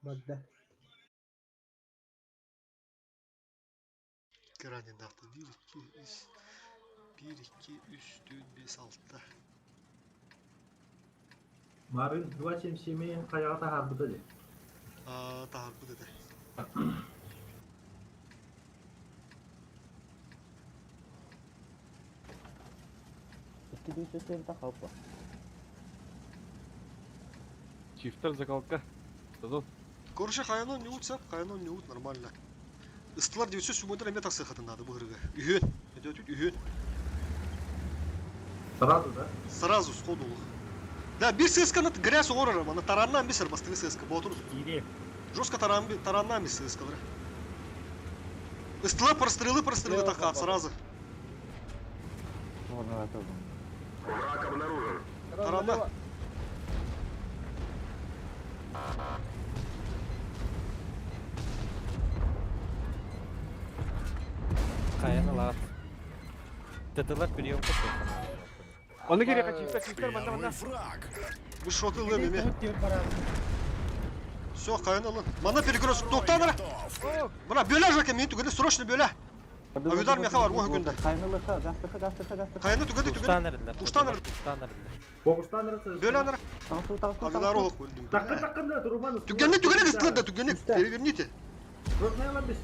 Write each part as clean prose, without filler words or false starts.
Барда. 2 ранендаахтар. 1, 2, 3, 1, 2, 3, 4, 5, 6. Марын 277 хайаҕа таһаарбыта дии. Аа, таһаарбыт этэ. Икки дүүсэ сыанта халпа. Чифтер закалка. Сазон. Короче, хайанон ньуут сап, хайанон ньуут нормально. Ыстылар 900 суммудар эмиэ тахсыахатын наада бу ырыга. Үһүөн. Өтөтүт үһүөн. Сразу, да? Сразу сходу улах. Да, бир сысканы грязь оҕорор, мана тараннаан бисер бастыгы сыска боотур. Киири. Жестко таран тараннаан бис сыскалары. Ыстылар прострелы прострелы тахаат сразу. Враг обнаружен. Таранна. Хайан ылаат. Тытылар прием Оны керек чифтер, чифтер манна манна. Бу шоты ылыам эме. Все, хайан ылын. Мана перекресток тоқтан ара. Мына бөлә жаке мен түгеле срочно бөлә. Авидар меха бар, оң күндә. Хайнылыха, гастыха, гастыха, гастыха. Хайаны түгеле түгеле. Уштан эрдилер. Уштан эрдилер. Уштан эрдилер. Богустан арасы. Бөлә ара. Таңсу, таңсу, Авидар таңсу. олық өлдім. Такка таккында турман. Түгенне түгеле ыстылар да түгенне. Переверните. Ротная бис.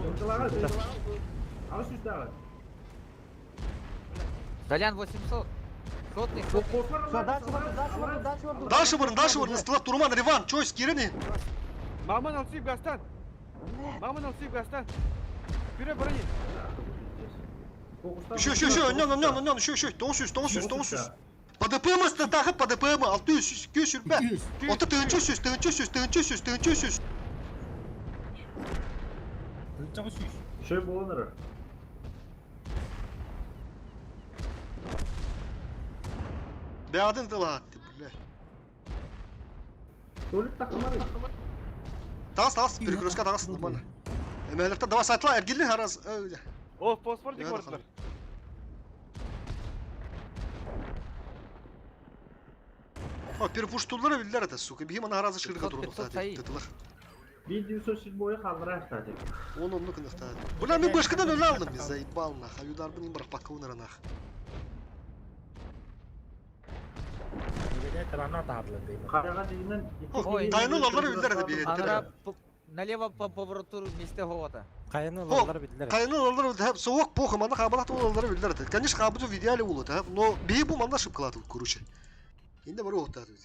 Онталага. Алыс үстәгә. Толян 800. Сотный, сотный. Все, дальше барду, дальше барду, дальше барду. Дальше барın, дальше барın. Ыстылар Турман, Риван, Чойс, Кирени. Маман алсып гастан. Маман алсып гастан. Вперед, брони. Еще, еще, еще, önнен, önнен, önнен, еще, еще. 900, 900, 900. По ДПМ ыстатахы, по ДПМ 600, 200 үрбә. Ота тыгынчы сүз, тыгынчы сүз, тыгынчы сүз, тыгынчы сүз. Шөй болоныр. Бәдін тылатты, бля. Толик такмары. Тағыс, тағыс, перекрестка тағыс, нормально. Эмәлерте давай сайтла, эргилли хараз. О, фосфор Да, дик бардылар. О, перепуштулар билдер это, сука. Бихим ана харазы шырга 500, турун 500 сай. тытылар. 1900 бойы қалдыра кстати. Он онну кыныкта. Бля, мен башкадан өле алдым, мен заебал нах. Аюдарбын им бірақ паккауын нах. Каяга дегеннен Ой, Тайныл алар билдер это бейеттер. Анара налево по повороту вместе гота. Хайаны О, ылалар билдилер. Кайнын алар соок похуй, манда хабалат ол алар билдер это. Конечно, хабыту в идеале улут, а? Но бей бу манда шипкалат, короче. Инде бар оттар бит.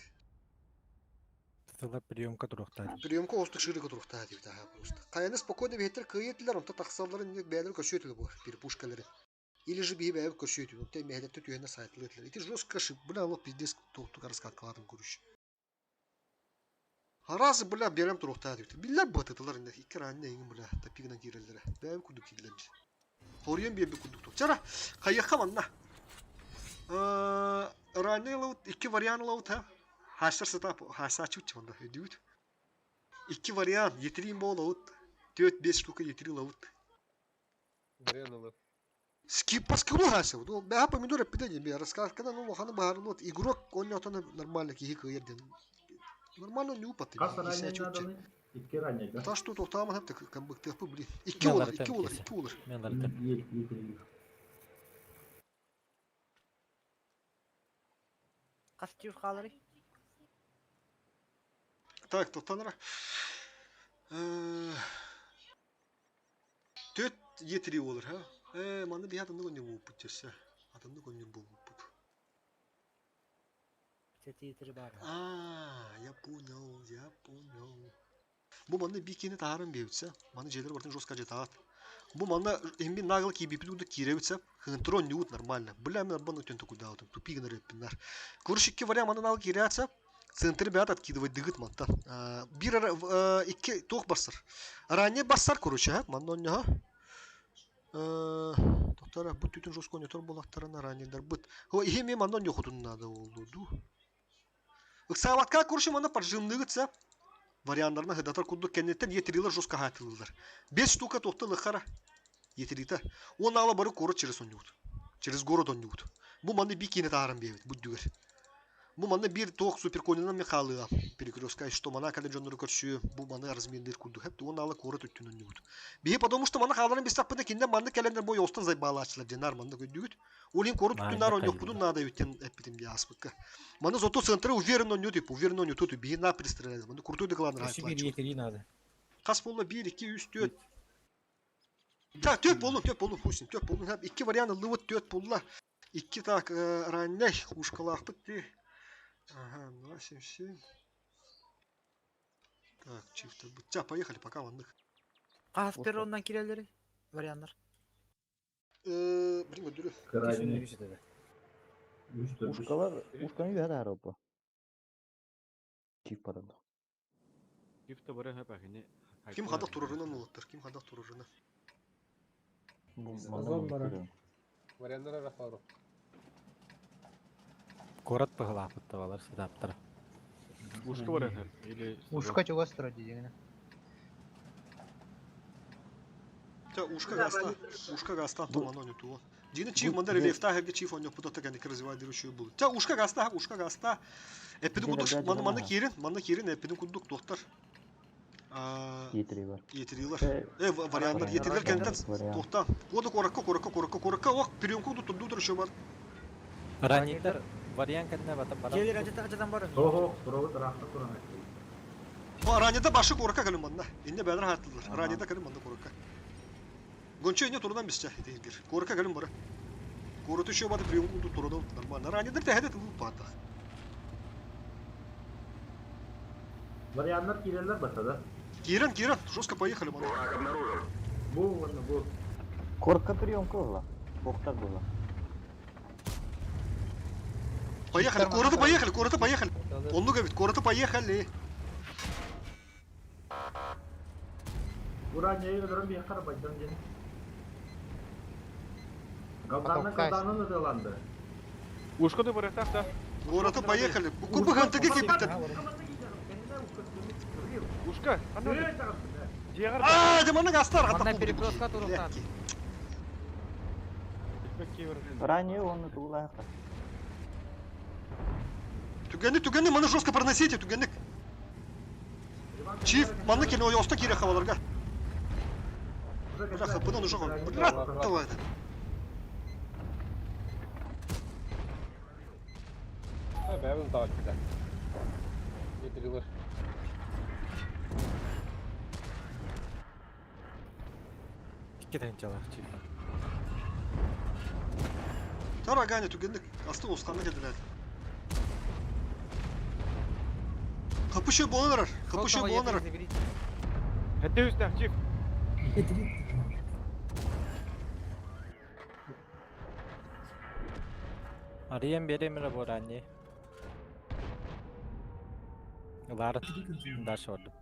Тытылар приемка туруктар. Приемка остук шырыгы турукта дип та просто. Кайны спокойно бехтер кыйытлар, онта таксаларын бәйлер көшөтүлү бу, бир пушкалары. Или же бии бәйб көшөтү, онта мехлетте түйенне сайтлытлар. Ити жестко шип, бля, лоп пиздец токтук раскаткаладым короче. Харазы, бля, берем турукта дип. Биллер батытылар инде икки ранне иң бля, тапигынан киреллер. Бәйб кудук киреллер. Хорьен бие кудук тук. Чара, кайякка манна. Ранне лаут, икки вариант лаут, ха. Хаштар сетап, хасачут манда, өдүт. Икки вариант, етрим бол лаут. Төт бес штука етри лаут. Скип по скиллу хаса. Ну, бә помидоры пидә бе рассказка, ну, ханы бар, ну, игрок он отаны нормально кихи кыйырден. Нормально не упаты. Кас ранее Икки ранее, да? Та что тоқтамын хәп тек камбык блин. Икки олар, икки олар, икки олар. Мен алар. Кастюр халары. Так, тоқтанра. Төт етри олар, ха? Э, маны би атымны көннөр бу путесе. Атымны көннөр бу пут. Тетитри бар. А, я понял, я понял. Бу маны бикини таарын бебитсе, маны жедер бартын жестко жетаат. Бу маны эмби нагыл кибипи киребитсе, хынтрон нют нормально. Бля, мен арбан өтен тукуда отым, тупигин реппинар. Көрүш икки вариант маны нагыл киреатса, центр бят откидывать дыгыт манта. Бир икки тоқ басыр. Ранее басар, короче, ха, маны оння, Тоқтара, бу түтін жестко не тор болаттарына ранее быт. О, ихе мен маны нехотун надо болду. Ыксабатка короче, маны поджимныгытса. Варианттарына хыдатар кудду кеннеттен етерилер жестко хатылылар. Бес штука тохты лыхара. Етерита. Он ала бары город через он нют. Через город он нют. Бу маны бикини таарын бебит, бу дүгер. Бу манна биир туох суперконинан Михалыа перекрестка, что мана кэлэн дьоннору көрсүү, бу маны разминныыр курдук хэп уон аалы куорат өттүн онньубут. Биһи потому что маны хааларын бистахпына кинден маннык кэлэннэр бу ёстан зайбаалааччылар диэн наар маннык өйдүүгүт. Ол иһин куорат өттүн наар онньуохпутун наада эбит диэн эппитим дии ааспыкка. Маны зато центры уверенно онньу тип, уверенно онньу тут биһи на пристрелять. Маны крутой доклад Өссө биир иэтирии надо. Хас буолла 1, 2, 3, 4. Так, 4 буоллун, 4 буоллун, хуй с ним, 4 буоллун. Икки вариант ыллыбыт, 4 буолла. Икки так, ранней ушкалаахпыт дии. Ага, 2, 7, 7. Так, чифтер. Ча, поехали, пока маннык. Хас перроннан кирелери? Варианнар. Блин, өдүрү. Крайний. Үс төрт. Ушкалар, ушканы үһэ таһаар оппа. Чип баран. Кифта бары хапахини. Ким хадах турарынан улаттар, ким хадах турарына. Озон барар. Куорат быһылаахпыт табалар сытаптара. Ушка бары хап. Или Ушка чугас турар дии. Ча, ушка гаста, ушка гаста, туман оню туо. Дина чиф, манда рельефта херге чиф оню путата кәнеки развивай дирушую бул. Ча, ушка гаста, ушка гаста. Эппидин кудук, маны маны кирин, маны кирин, эппидин кудук, доктор. Етири бар. Етирилер. Варианттар, етирилер кәнтен тоқтан. Коды коракка, коракка, коракка, коракка, ок, приемка тутурду еще бар. Ранниктар вариант кэннэ бата баран. Келер ажата ажатан бар. Ого, турабыт ырахта туран Раннида башы коракка кэлим манна. Инне бәдер хаттылар. Раннида кэлим манна коракка. Гончо инне турдан бисчә итегир. Коракка кэлим бара. Короту еще бады приемка турдан нормально. Раннида тәһәдә тылып бата. Варианттар кирелер батада. Кирен, Кирен, жестко поехали, мана. Враг обнаружен. Бу уонна бу. Корка приемка была. Бохтар была. Поехали, короты поехали, короты поехали. Он ну говорит, короты поехали. Уранья өлөрөн биһи харабайдан диэн. Галданна галданын ытыланды. Ушка да бары так да. Короты поехали. Кубы хантыгы кепитер. Ушка, ана. Диагар. А, деманы гастар. Манна перекрестка туруктан. Ранее он тугулаах. Түгенник, түгенник, маны жестко проносите, түгенник. Чиф, маны келе ойоста кире хаваларга. Бля, хапынан уже Бля, давай это. Икки тыһынчалаах чип. Тара Ганя түгенник. Асты осқанны келділер. Хапышы боланар, хапышы боланар. Хәтте үстә, чиф. Арыйан биэримирэ бу ранни. Ылаар дальше ордум.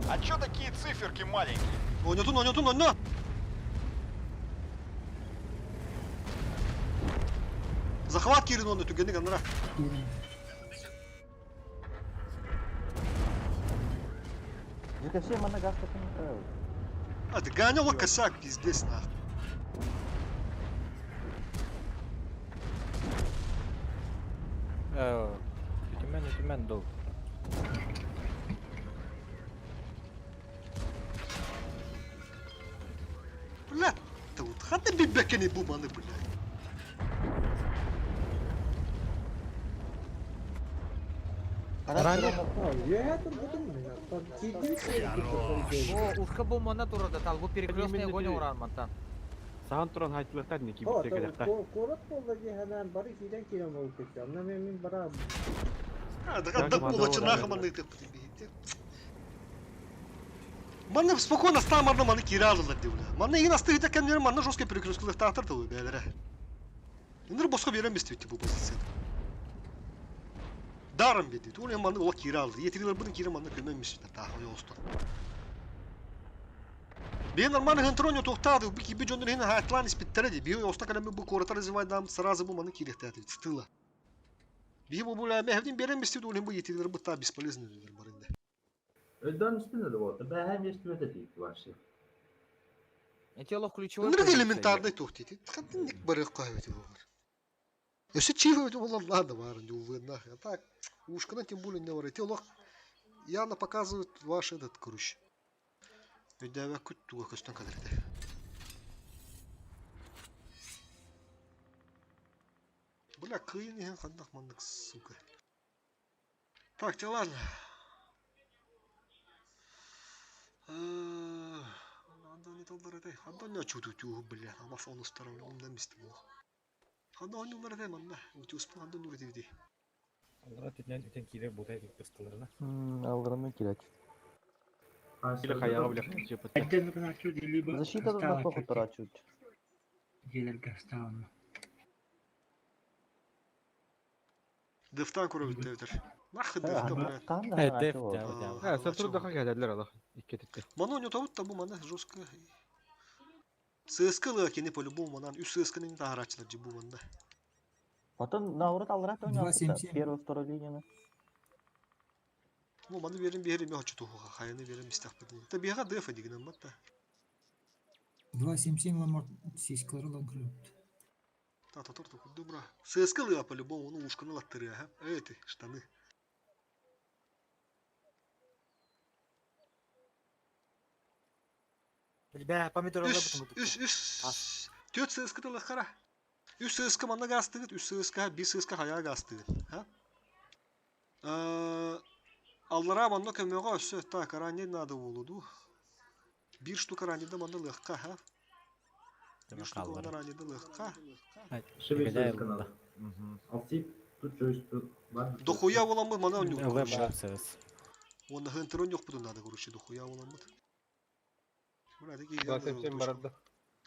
А чё такие циферки маленькие? Ойнатun, ойнатun, ойна. Захват кирин оны түгенник анара. Жека все мана гаста не А, ты Ганя вот косяк, пиздец, нахуй. Үтүмэн үтүмэн дол. Бля, ты вот хата бибекени буманы, бля. О, ушка бу манна турар тал бу перекрестный огонь уран мантан. Сахан туран хайтылыктар не кибит тегелектар. А, да да булачы нахуй маны ты Маны спокойно стамарны маны киралылар деп. Маны еген асты гитә кемнәр маны жесткий перекресткалар тартыр дылы бәләре. Инде босқа берәм бит бу позицияны. Даром бит. Ул маны ул киралды. Етилер буны кире маны көмәмеш та остан. Бе нормально хантронио тоқтады, би би жонdur хин хатлан испиттере би оста калеме бу кората развивай дам сразу бу маны кирехтә тыла. Би бу була мехдин берәм бит ул бу етилер бу та бесполезный дилер бар инде. Өйдөн үстүнө да болот. Бәһәм естүбөт этик вообще. Эти олох ключевой Ынырык позиция. элементарный туох диэтин. Ханнык барыахха эбит буолар. Өссө чип эбит буолар ладно баар увы нах. А так ушкана тем более не бар. Эти олох явно показывают ваш этот короче. Өйдөөбөккүт туга көстөн кэлэр этэ. Бля, кыйын иһин ханнах маннык сука. Так, те ладно. Андон не толдар этэй. Андон не чуту бля. Амас онустар ондан мисти була. Ханна оннулар этэй манна. Утюспун андон үрдүбү. Аллара титнен үтен кире бутай кыстыларына. Алларынан кирәк. Или хаяга бля Защита должна плохо тарачивать. Дефтан көрөбүт дебитер. Нахы дефта, блядь. Э, деф, да, да. Э, сатыр да кәдәләр алар. Икке титте. Маны ойнотабыт да бу маны жестко. ЦСК лы кини по-любому манан үс ЦСК-ны таһараачылар же бу манна. Потом наоборот алларат ойнап. 2.77. Первый, второй линияны. Ну маны берин берин мен хочу тухуга хайны берин мистах бит. Та бига дефа дигенен батта. 2.77 ламор сиськалары лан көрөбүт. Та та торту добра. ЦСК лы по-любому ну ушканы латтыры, ага. Эй ты, штаны. Бля, помидор Үс, үс, үс. Төт ЦСК тылы кара. Үс ЦСК манна гастыгыт, үс ЦСК, бир ЦСК хая гастыгыт. Ха? Аллара манна көмөгө өссө так ранее надо болуду. Бир штука ранее манна лыхка, ха? Бир штука манна ранее лыхка. Шевель канал. Алсип, тут чувствую. Дохуя боламы мана онюк. ЛМ опсыз. Онда хынтыр онюк буду надо, короче, дохуя боламы. Бля, такие 2.77 барады.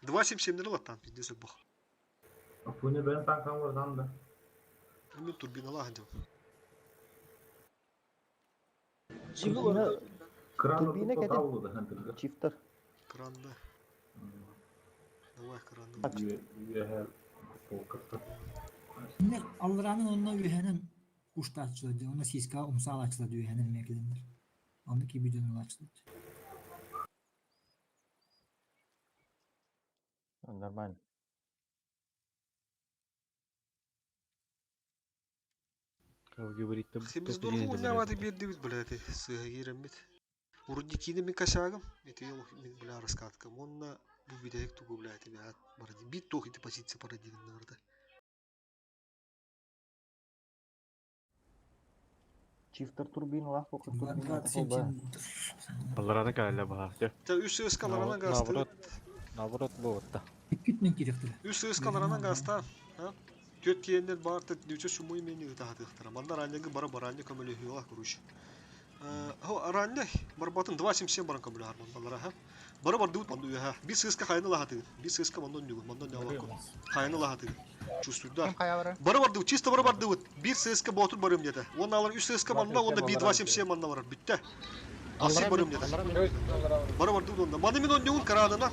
2.77 латтан, пиздец бах. Апуны бен танкан вардан да. Мен турбиналаһын деп. Турбина, Кран Турбина тут кәден. тавлы да хантырга. чифтер. Кранда. Давай кранда. Şimdi алларанын онна үйәнен уштачылар, онна сиська умсал ачылар үйәнен меклендер. Аны ки бидон ачылар. Нормально. Говорит, Хемиз доргу уйнаваты бердибит, блядь, сыгагиреммит. Урдикини мен кашагым, это я мен, бля, раскатка. Онна бу бидек тугу, блядь, тебя барди. Бит тох ити позиция парадигм наверное. Чифтер турбина лах пока турбина. 2.77. Аллараны кәлә баһа. Та үс ЦСК-ларанан гаста. Наоборот, наоборот болот да. Күтмен керектир. Үс ЦСК-ларанан гаста. А? Төт киеннер бар, тет нүчө шумуй мени тахатыктара. Манда раннеги бара баранне көмөлө хула короче. Хо ранне барбатын 2.77 баран көмөлө харман балара ха. Бара бар дут манду ха. Би ЦСК хайны лахаты. Би ЦСК мандон нюгу, мандон нялаку. Хайны лахаты. Чувствую, да. Бары барды, чисто бары барды. Bir ЦСК ботур барым деді. Оны алар 3 ЦСК манна, онда bir 2.77 манна барар. Бүтті. Асып барым деді. Бары барды онда. Маны мен оннюгун каранына.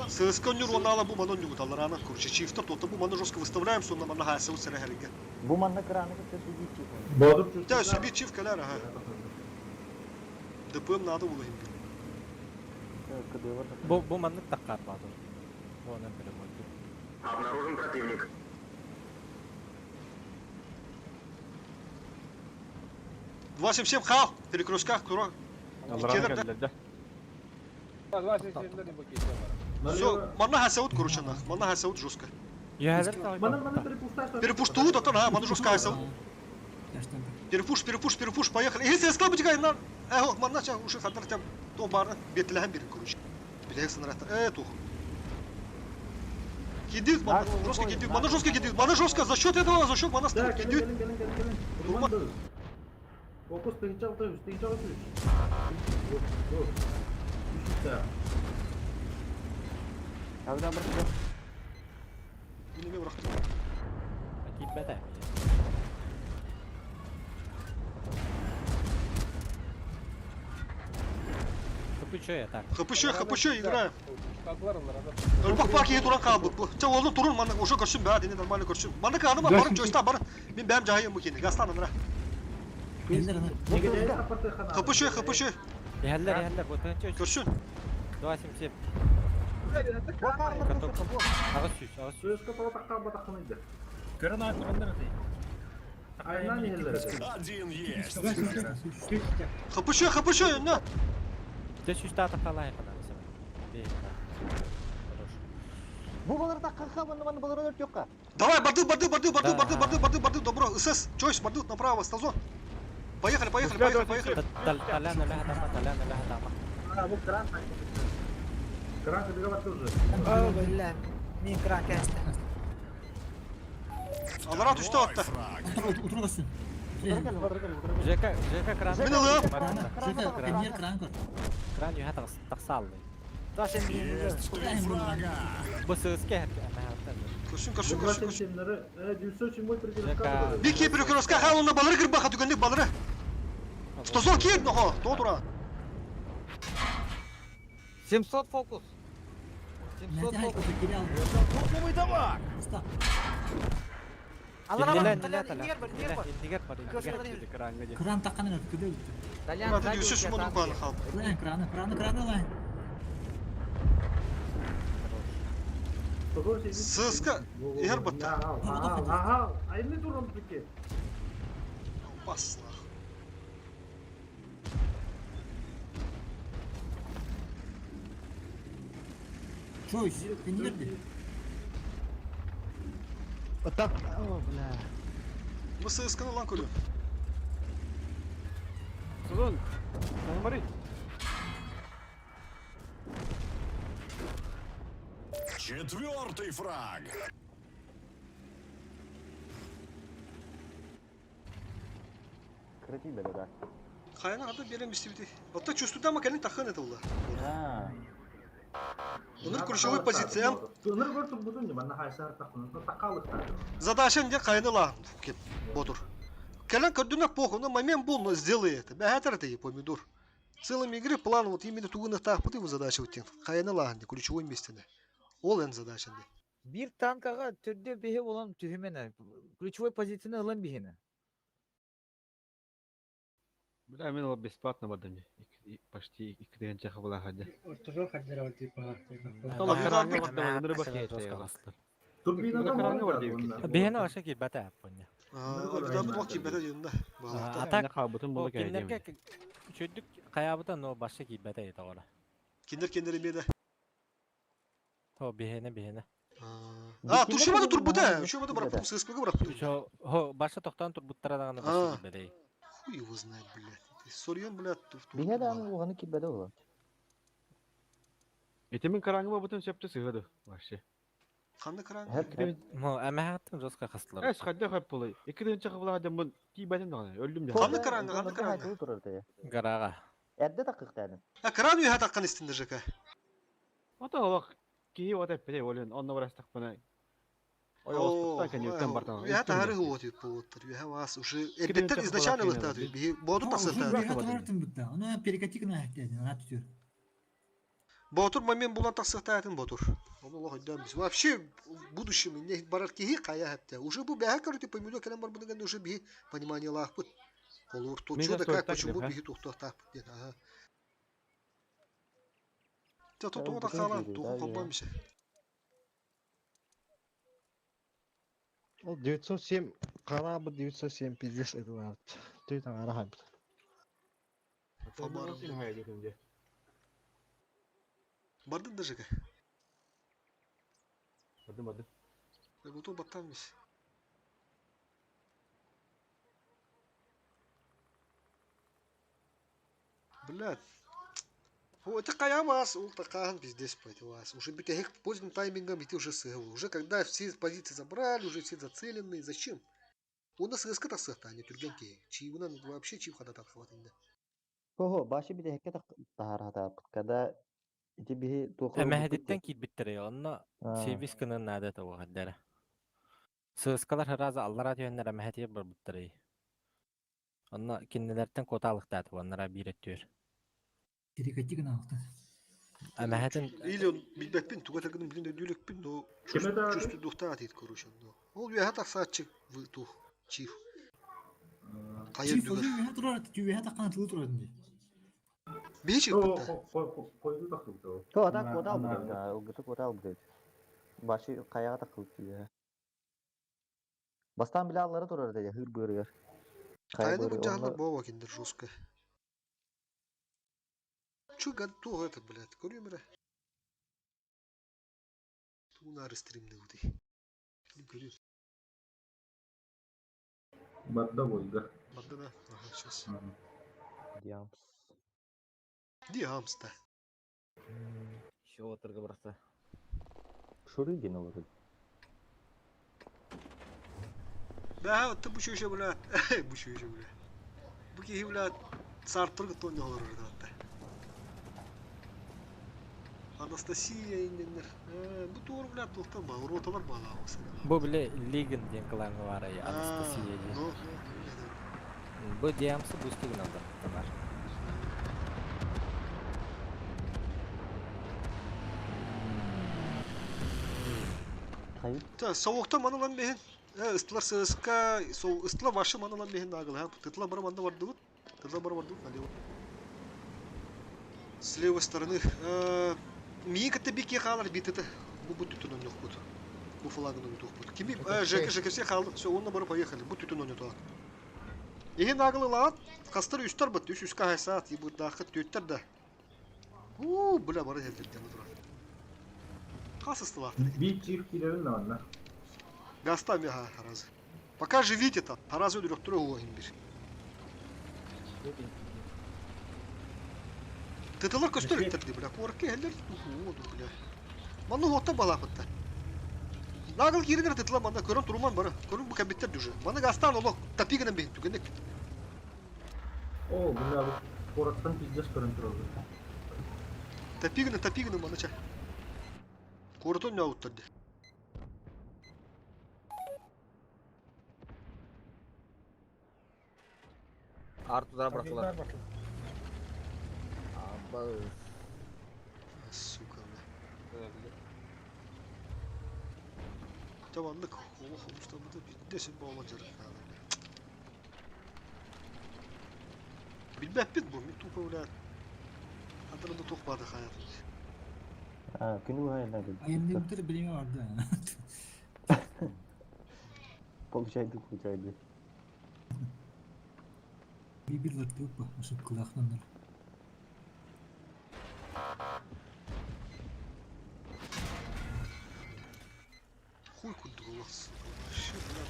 ЦСК оннюр онна ала бу маны оннюгун аларана. Короче, чифта тота бу маны жестко выставляем, сонна маны хаса усыра хәргә. Бу манна краны кытта судить чиф. Бодур Та себе чиф калар, ага. ДПМ надо было им. Бу бу маннык таккар баатыр. Онан биле болду. Обнаружен противник. 2.77 хал. Перекрестках, тура. Аллараны кәлә да. Все, мана хасаут, короче, нах. Мана хасаут жестко. Яһәлер Мана мана перепусташ. Перепуштуут, атын, а, мана жестко хасаут. Перепуш, перепуш, перепуш, поехали. Эй, ЦСКА бутигай на. Эх, мана ча уши хандар там то барны бетләһән бирин, короче. Билек сынрата. Э, тух. Кидит, мана жестко кидит, мана жестко кидит, мана жестко за счет этого, за счет мана Да, стоит, келин кидит. келин келин келин келин. Турма. Фокус тыгынча алты, тыгынча алты. Үш. Когда бир Неме быракты. Китбәтә. Хыпычо так. ХПЧ, ХПЧ играем. Өлбак пак ие туран калбыт бу. Ча олну турун мана ошо көрсүн баа дене нормально көрсүн. Мана каны бар барып чойста бар. Мен бәм жайым мукени. Гастан анра. Элдер аны. ХПЧ, ХПЧ Яһәлер, яһәлер, бу тынчы көрсүн. 2.77. Каток. 800, 800. Сөзкө тоҕо таххаабатаххыный да. Көрөн аат турандар этэй. Айынан иһэллэр этэ. Один есть. ХПШ, ХПШ, на! Дэ сүүс таата халай ханан сәбә. Хорош. Бу балар такка манна манна балар өртүөккэ. Давай, барды, барды, барды, барды, Да. барды, барды, барды, барды, добро. СС, Чойс, барды, направо, стазон. Поехали, поехали, поехали, поехали. Талян өлө хатама, талян өлө хатама. А, бу кран. Кран кыдыга батты уже. Бля, мин кран кәсті. Алара түштү атта. Утур көссүн. Жека, Жека кран. Мин ылыам. Жека, премьер кран көр. Кран юха тақсалды. Ташын мин. Есть три фрага. Бу сызке хәтта. Көрсүн, көрсүн, Бу көрсүн, көрсүн. 277-лери, 907 Жека. Бики перекрестка халуна балары кырбаха түгенник балары. Стазон киет нохо, то тура. 700 фокус. 700 Мәтә фокус. кире ал. Новый давак. Уста. Аллара бар, Талян, ингер бар, ингер бар. Индигер бар, индигер кранга ди. Кран таккан өрт көдө өттү. Талян, Мына сзади у 900 тебя муну танки. баны хал. Лайн краны, краны, краны лайн. Сыска, иһэр батта. Ага, айны туран бики. Басла. Чойс, премьер ди. Так, о, бля. Бу сысканы лан көрү. Сузон, смотри. Четвертый фраг. Кырати бele да. Хайна ата берем бистибити. Атта чувствуйда ма кэлин тахын это була. А. Онун ключевой позициям. Ыныр көртүм бутун не, манна хайсар тахын, такалык тахын. Задача не хайны ла. Кеп, ботур. Кэлен көрдүнө похуй, но момент был, но сделай это. Бәхәтер это помидор. В целом игры план вот именно тугуна тахпыты его задача вот тем. Хайны ла, ключевой месте. Ол эн задача. Бир танкага түрдө бихи болан түһүмене. Ключевой позицияны ылан бихине. Бля, мен ол бесплатно бардым. Почти икиден чаха була хадя. Тола кранга бардым, ыныры бак Турбина там Краны бар бар дейбит. Бихене аша кир бата аппоня. Абидабын вак кибете дедим да. А так, Кабытын О, була киндерге кәйдем. чөйдүк каябыта но баша кир бата ете ора. Киндер киндер эмеде. Хо бихене бихене. А, тушимада турбута. Тушимада барап, сыскага барап. Шо, хо баша токтан турбуттара даганы баша кир бата. Хуй его знает, блядь. Сорьон, блядь, туф Биһе да аны уганы килбеде була. Этемин караңгы бутын сөптү сыгыды вообще. Ханны кран. Хеп хеп. Мо әмәһәттен жестко кастылар. Эс хадда хап булай. Икиден чаха була хадя мун тибәдем даганы, өлдүм да. Ханны кранга, ханны кранга. Турар те. Гарага. Эрде такык тәдим. А кран үйә таккан истинде ЖК. Ата алак кии вата пете олен, онна барастак бана. Ой, оспуттан кәне бартан. Үйә тары вот болуттар. Үйә вас уже эрбеттер изначально лыктат. Боду тасыта. Оны перекати гына әхтәдин, ана түтүр. Ботур момент булан тасыта ботур. Оны Аллах өйдән биз. Вообще в будущем не барар киһи кая хәтта. Уже бу бәһә короче помидор кәләм бар буны уже би понимание лах бут. Олур тут Мен что да де как так почему деп, биһи тухтахта ден. Ага. Та тут тода хала, туху копамыш. Ол 907 корабль 907 пиздец это надо. Ты там арахаб. Фабар. Бардын да ЖК. Бардым, бардым. Буту баттамыш. Блядь. О, это каямас, ул такахан пиздец пойдёт. Уже битехик поздним таймингом идти уже сыгл. Уже когда все позиции забрали, уже все зацелены, зачем? У нас РСК тасыхта, а не түргенки. Чиуна вообще чип хадатар хватында. Хо, башы бите хекке тахар хата. Когда ити биһи туха. Әмәһәдиттен кир биттере, онна сервис кынын нада та вахаддара. Сыскалар хараза аллара түйеннер әмәһәтие бар биттере. Онна киннеләртен коталыктат, оннара биреттүр. Перекати гына алты. Әмәһәтен Или он билбетпин, туга тагын билин дөйлөкпин, но Ким это? чувствую духта атит, короче. Но. Ол үйә тасатчы вы тух чиф. Кайыр Чиф дүгер. өзү үйә турар, түйә таккан тылы турар инде. Биһи чыыппыт да. Койду тахсыбыта. То ата куотал бут да, ылгыты куотал бут. Башы каяга такылып тиге. Бастан биле аллары турар деге хыр бырыгар. Кая Хайны быры бу жаһаннар онно боо киндер жестко. Чу гад туох это, блядь, көрүм эрэ. Туунары стримни ути. Көрүм. Барда бойга. Барда да. Ага, сейчас. Диамс. Диамста. Еще отырга барса. Шурыгин олору. Да, вот бу еще, блядь. Бу еще, блядь. Бу киһи, блядь, сартыргы тоня олорор да. Анастасия инненнер. Бу туор, блядь, туохтан ба, роталар баалаах Бу бile Лиган диэн клаҥҥа баар Анастасия диэн. Ну, Бу Диамсы бустигин аллар. Хайы. Та, соғықта манылан бехин. Ыстылар сыска, со ыстыла башы манылан бехин нагыл, ха. Тытла бары манда бардыбыт. Тытла бары бардыбыт, налево. С левой стороны. Мии кытта бики хаалар битыты. Бу бу түтін онньох бут. Бу флагын онньох бут. Кими ЖК ЖК хаалды. Все, онна бары поехали. Бу түтін онньох туат. Эхин нагылы лаат, кастар үстер бит, үс үскә хайсаат, и бу дахы төттер да. У, бля, бары хелдер турар. Хас ыстылар. Bir чип килерин анна. Гастами ха, харазы. Пока живите там, харазы өдүрөктөрө уохин бир. Тытылар көстөр иттерди, бля, корке хеллер уху, бля. Манну хотта балапытта. Нагыл киринер тытыла манна көрөн туруман бары. Көрүн бу кабиттер дүжү. Манна гастан олох тапигынан бейин түгенек. О, бля, кораттан пиздец көрөн турады. Тапигынан тапигынан манна ча. Коротон не ауттарды. Артудара бырахтылар. Абы. Сука, бля. Табаннык олох олустамыды биддесин боолан жарык Билбэппит бу, мин тупо бля. Адырында тухпады хаятым. А, күнү хайна. Ayında bir bilimi vardı. Получайды, получайды. Bir bir lırtı yok bu. Aşıp kulaklanır. Хуй курдук олох, сука. Вообще, бля,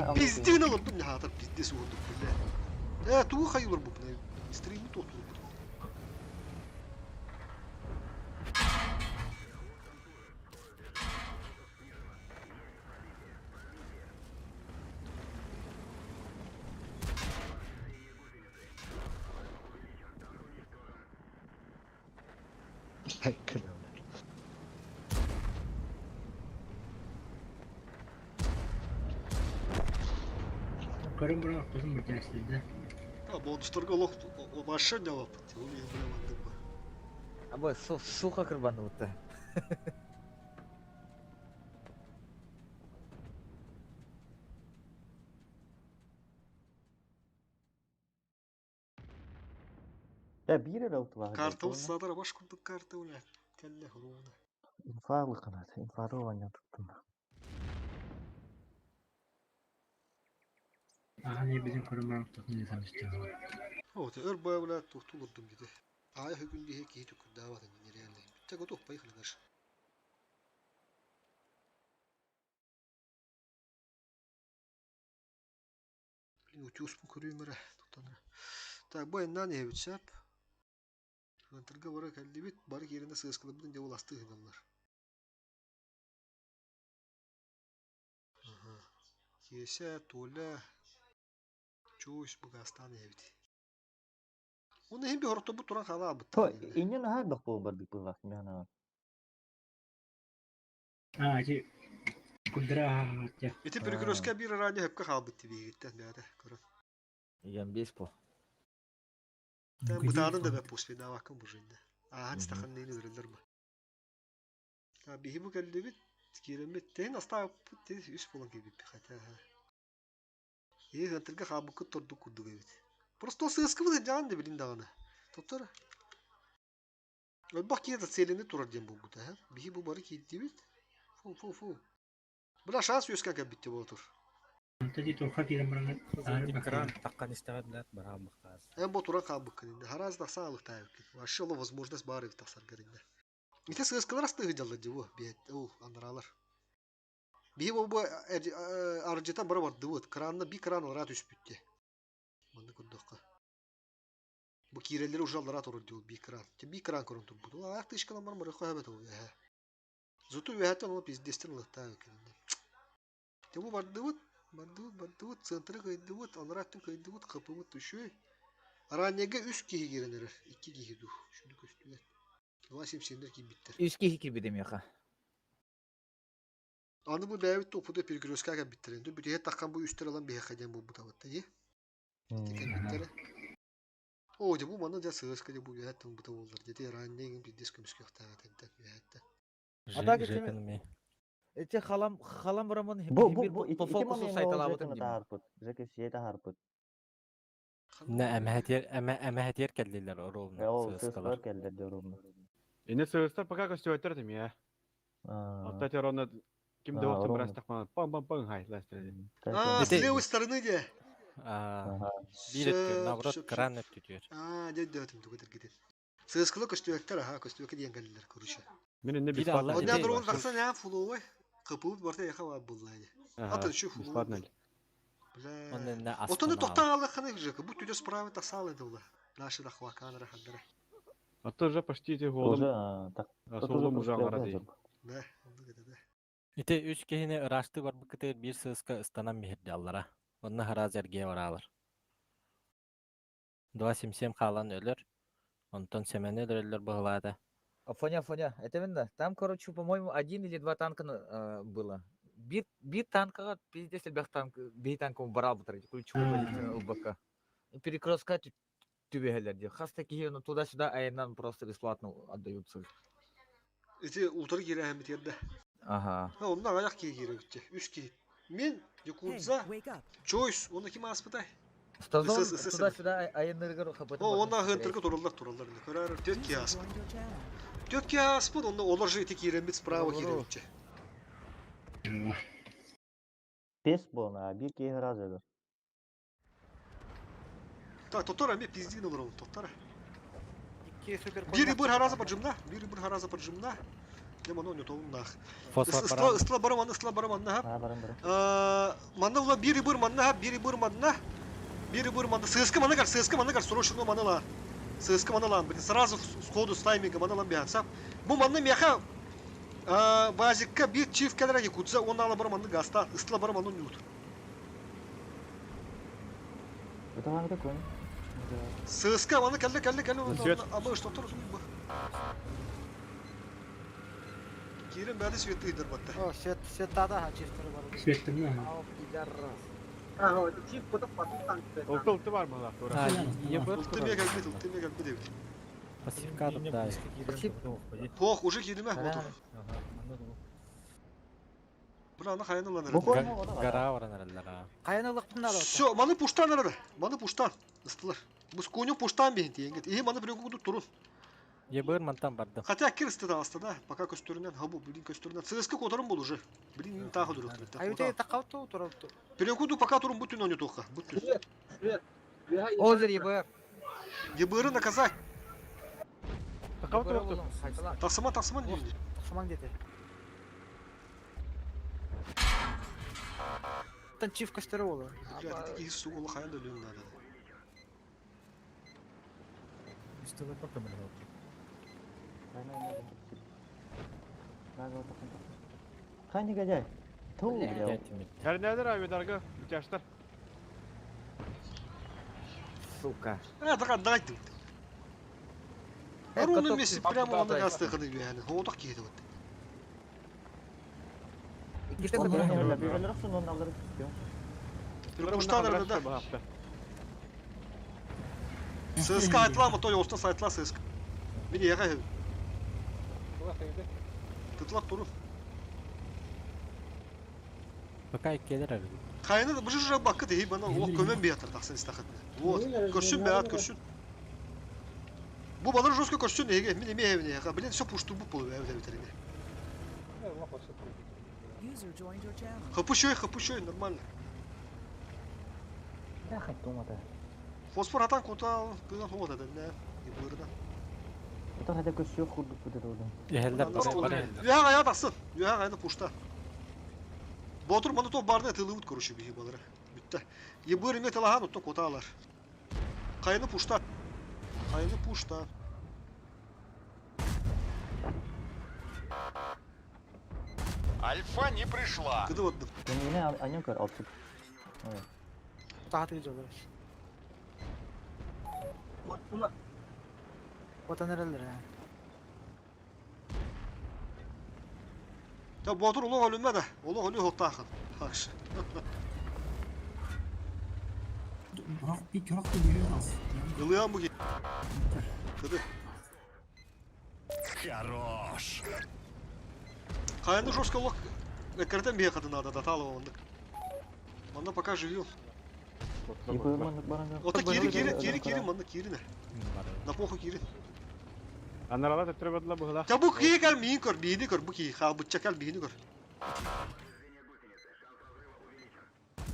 олох. Пиздин алып, бля, хатар пиздес уурдук, бля. Э, тугу хайылыр бу, бля. Стрими тотулур бу. Көрін бұра ортасын бір тәсілді. А, бонустарга олох башы жавап. Ол я бля мандык бу. Абы, суха кырбанды бутта. Я бир эле утула. Карта садара баш курдук карта, бля. Келле хуруна. Инфа лыканат, инфа ваня туттум. Аға не біздің көрін бұра ортасын не самыстығы. Вот, өр бая, бля, тухтулурдум диде. Ай хүгүн дихе кихи түкүр дават нереально. Битте готов, поехали дальше. Блин, утюспун көрүймөрө. Туттаныр. Так, бу эннан эбитсеп. Хантырга бара кэллибит, бары киэринэ сыаскалабытын дьэ ол астыы гыналлар. Ага. Киэсэ, Толя, Чусь, Бугастан эбит. Оны иһин би туран хаалаабыт. То, инен хайдах бу бардык буллах мена. А, ти кудра те. Ити перекрестка бир ранее хөпкө хаалбыт тибигиттен бээтэ көрөн. Еген бес по. Та бытаанын да бэп после давакын бу жинде. Аахан стахан нейни үрелер бу. Та биһи бу кэллибит, кииреммит, тehen астааппыт, тeh үс болан киирбиппит хотя. Ии хантырга хаабыккыт тордук курдук эбит. Просто сыаскыбыт сылдьаҕын да билин даҕаны. Тоттор Элбэх киһи зацелены турар диэн буолбута ээ. Биһи бу бары киирдибит. Фу фу фу. Бля шанс үөскээн кэлбит буола тур. Онто дии турха киирэн баран Экран таххан истэҕэр билээт барааммыхтаас. Эн бу туран хаалбыккын инде. Хараас тахсан алыктаабыккын. Вообще ол возможность баар эбит тахсаргар инде. Ити сыаскалар астыы сылдьаллар дии бу. Биэт ол андараалар. Биһи бу бу ардьыта бара бардыбыт. Кранна би кран алараа түспүт дии. Манны көрдөххө. Бу киирэллэри уже аллараа турар дии ол би кран. Би кран көрөн турбут. Ол аах тышкалан баран барыахха сөп этэ ол үөһэ. Зато үөһэттэн ол пиздестен ылыахтаах эбиккин. Дьэ бу бардыбыт, бардыбыт, бардыбыт, центры кыайдыбыт, аллараа өттүн кыайдыбыт, хапыбыт үчүгэй. Раннега үс киһи киирэн эрэр, икки киһи дуу, шүнү көстүбэт. Два симсиэннэр киирбиттэр. Үс киһи киирбит миэхэ. Аны бу бэйэбит туппуту перекрестка кэлбиттэр. Инде бүтүһэ таххан бу үстэр ылан биһиэхэ диэн буолбут абытта дии. Ити кэлбиттэрэ. Оо, дьэ бу манна дьэ сыаска дьэ бу үөһэттэн ылбыта буоллар. Дьэ ранней иҥин пиздец көмүскүөхтээх этэнтэн үөһэттэн. А так эти эти халам халам барамын Бу бу бу по ити фокусу момент ол сайталаабытым Жеканы дим. таһаарбыт. Жека сиэ таһаарбыт. Не эмэһэтиэр эмэ эмэһэтиэр кэллилэр оруолуна Ол сыаскалар. сыаскалар кэллэр дьоруумна. Ини сыыстар пока көстүбэттэр этим я. Отто терона ким да оттон Оруолна. бырастахман пам пам пам хай ластер. А, с Ити левой стороны де. аа биир өттүгэр Сөп, наоборот сөп, сөп. кран өттүтүгэр. Аа, дьэ өйдөөтүм тугу этэргитин. Сыаскала көстүбэттэр, аха, көстүбэккэ диэн кэллилэр, короче. Мин инне Биир алла бесплатно Одна ити дрон тахсан аа фуловой. Кыпыбыт барта яха бар булла ини. Ага, Атын şu фуловой. бесплатно. Бля. Онно инне Отону астына тоқтан аллаханы Жека, бу түдө справа тахсаалы дула. Наши дахваканара хандара. А то уже почти эти Уже голым, так. Тут уже солом уже просто аңара дии. Да, оннук это да. Ити үс киһини ыраастыы барбыккытыгар биир сыыска ыстанан биһирди аллара. Онно хараас эргийэ бараалар. 2.77 хаалан өлөр. Онтон Сэмэни өлөрөллөр быһылаата. Афоня, Афоня, это именно. Там, короче, по-моему, один или два танка было. Бит, бит танка, пиздец, элбэх танк, бии танка барал бутар, ключевой позиция ЛБК. Перекрестка түбэһэлэр дии. Хас такие, ну туда-сюда, а нам просто бесплатно отдаются. Ити утары киирээһин битиэрдэ. Ага. Ha, онно аҕыйах киһи киирэ Үс киһи. Мин, Якудза, Чойс, уонна ким ааспытай? Стазон СССР. туда-сюда айаннырыгар хапытын О, барын онно аһыантырга тураллар, тураллар. Көрөр, түөрт киһи ааспыт. Түөрт киһи ааспыт, онно олор же ити киирэммит справа киирэбитчэ. Пес буолна, биир киһи ыраас өлөр. Так, тотор эми пиздин олорон, тоттор. Икки супер Биир быр хараза поджимна, биир быр хараза поджимна. Дем оно не то нах. Фосфор Ысла баран. ысла барам, аны ысла барам, анна. Аа, баран баран. Манна ула биир быр манна, биир быр манна. Биир быр манна. Сыска манна кар, сыска манна кар, срочно манна ла. Сыска манна лан, блин, сразу сходу с тайминга манна лан бихан. Бу манна меха базикка бир чиф кэлэр якудза, он ала барам манна гаста, ысла барам анны нют. Это вам такой. Сыска манна кэллэ кэллэ кэллэ, Свет. абы что то бу. Кирен бәді светті идер батта. О, свет, свет тада, чифтері бар. Светтімі. Ау, пидорас. Олты бар мала тура. А, ебыр Улты мега кэлбит, улты мега кэлбит эбит. Пассивка да. Хох, уже киирдимэ, мотор. Бля, аны хайын ылан Бу эрэр. коймо Гара баран эрэллэр аа. Қайын ылықтың да Все, маны пуштан эрэр. Маны пуштан. Ыстылар. Бу сконю пуштан бейін тиенгет. Ихи маны біреу кудук турун. Ебыр мантан бардым. Хотя кир ысты да аста да. Пока көстөрүнэн, хабу, блин, көстөрүнэн. ЦСК которым был уже. Блин, тағы дүрөк. Аюте тақау туру. Перекуду пока турун бүтүн оню тоққа. Бүтүн. Озер ЕБР. ЕБР наказать. Такау турукту. Тасыма, тасыма дейін. Тақсымаң деді. Тан чиф көстөрү болу. Бля, ити киһи су олы хайан да өлүн надо. Хай негодяй. Ту, бля. Кәрнәдер авидарга бүтәштер. Сука. А, така дай ты. Э, Ровно каток вместе ты прямо он попадай. на газ тыханы бияны. Хоодок киһи вот. Икките Онно кытары. өлөр, бир өлөр охсун, онно аллары түстүм. Пуштан эрэр да. ЦСК айтла той оста сайтла ЦСК. Мин яга Тытлак туру. Пока иккелер эрэл. Хайны бу же бакка дии бана олох көмөн биятыр тахсан истахытны. Вот. Көрсүн бэат көрсүн. Бу балар жестко көрсүн эге мин эме эбине ха блин все пушту бу болу эбит эбитерине. User joined your channel. Хапущой, хапущой, нормально. Да, хоть дома-то. Фосфор атан кута кыган хода да не. Ибырда. Это хотя бы все худо будет уже. Иһэллэр бары бары иһэллэр. Үһә гая тахсын. Үһә гаяны пушта. Ботур маны то барны тылыбыт короче биһи балары. Бүтте. Ебыр име тылахан утто куталар. Кайны пушта. Кайны пушта. Альфа не пришла. Кыды баттым. Мен анем көр алып. Tahtı gidiyorlar. Vatan nereler yani? Та Ботур олох өлүмэ да. Олох өлү хоттаахын. Хакшы. Bırak bir körök da bir az. Ылыан бу Кыды. Хорош. Кайны жестко лох картен бие кадын ада таталы ондык. Манда пока живем. Ота кири кири кири кири манда кирине. На похуй кири. Анарала төттөрө бадыла быһыла. Та бу кии кал миин көр, биини көр, бу кии хал бучча кал биини көр.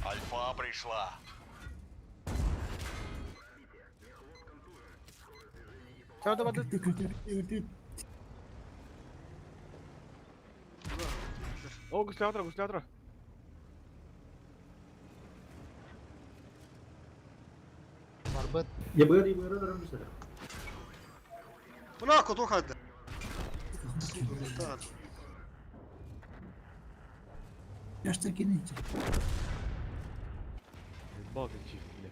Альфа пришла. Çağda badı. О, гуслятра, гуслятра. Барбыт. Ебыр ебыр өлөрөм mesela. Мына кото хадда. Yaşta kendin için. Балка чиф, бля.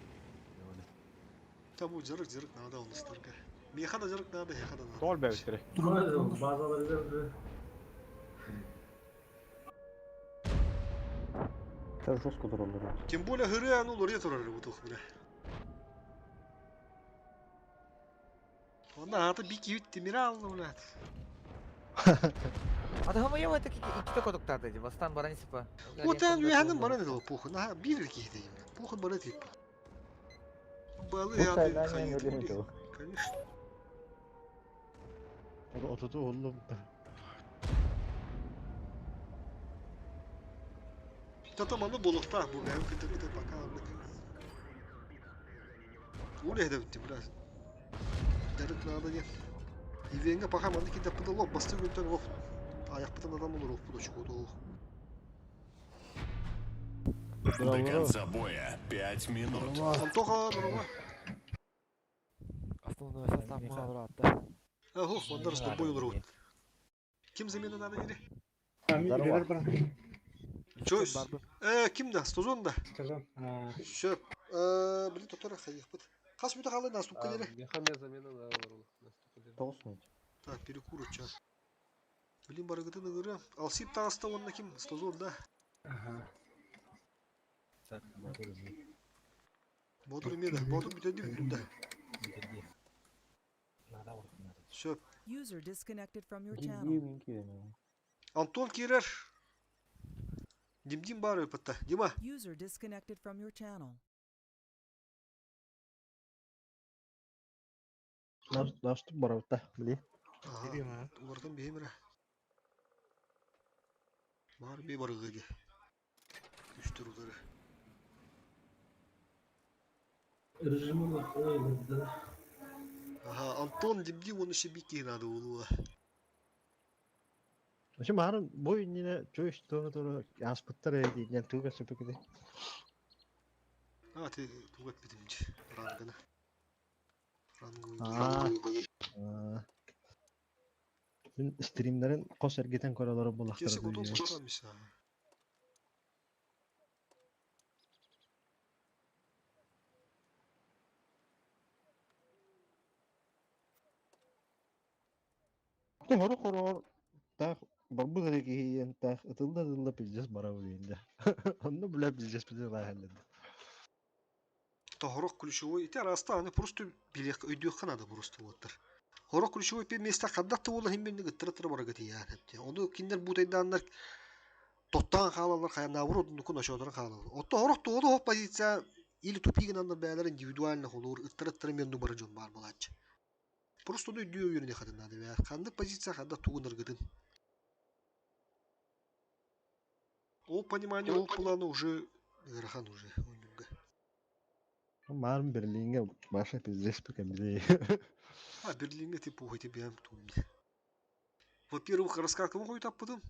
Та бу жырык жырык надо он старка. Меха да жырык надо, хеха да надо. Тол бэбиттере. Bazıları Это жестко дуралар. Тем более хыры ну лорье турар бу тух бля. Онна аты бики ют тимирал, блядь. А то мы его это iki koduktardı. Бастан баран сипа. Вот он юханын бара деді похуй. На бир кихти им. Похуй бара тип. Балы Bu я sayıdan yani öyle Конечно. Отуту оллум. Тата маны болукта бу бәм кытыр кытыр пока аннык. Уле да битти бля. Дәрет надо не. Ивенге пока маны китеп пыды лоп басты күнтен оп. Аяк пытын адам olur оп буду чугуду. До конца боя 5 минут. Антоха норма. Основной состав брата. Ах, мандар с тобой olur. Ким замена надо или? Чё? Ким да? Стозон да. Стозон. Все. Блин, тотора хайых быт. Хас бүтэ халы наступка дере. Мехамия замена да Тоғыз минут. Так, перекур ча. Блин, барыгытын ыгыры. Алсип тағыста онна ким? Стозон да. Ага. Ботур имеде. Ботур бүтәди бүтүндә. Все. User disconnected from your channel. Антон Кирер. Дим-дим бары патта. Дима. User disconnected from your channel. Наступ барабыта, били. Ага. Улардан беймире. Бар бей барыгы. Үстөр удары. Режимы да. Ага, Антон Дим-дим он еще бики надо улуа. Вообще марын бой не чуешь тоже тоже аспыттар эди, не туга сөпөкүдө. А, ты тугат битимчи. Ранганы. Аа. Мен стримдерин кос эргетен көрөлөрү булактар. Кесе кутун кутамыш. Хору хору так барбы керек иен так ытылда ытылда пиздец барабы дейинде. Онно бля пиздец пиздец лахаллен. То хорох ключевой. Ите раста, аны просто билек өйдүөх надо просто вот. Хорох ключевой пе места каддат тула химбин гыттыра тыра барага тия. Оны киндер бутайданнар Тоттоон хаалаллар, хайа наоборот оннукун очоодорон хаалаллар. Отто сорох туола суох позиция или тупик гынаннар бэйэлэр индивидуально холуур ыттар-ыттара эмиэ оннук барар дьон баар буолааччы. Просто ону өйдүү үөрэниэххитин наада эбээт. Ханнык позиция ханна тугун ыргытын. Ол понимание, ол планы уже ыарахан уже ойнууга. Маарым Берлиҥҥэ Маша пиздец кэмилей. А Берлиҥҥэ типа ити бэйэм туумне. Во-первых, раскаткабын хойутаппытым.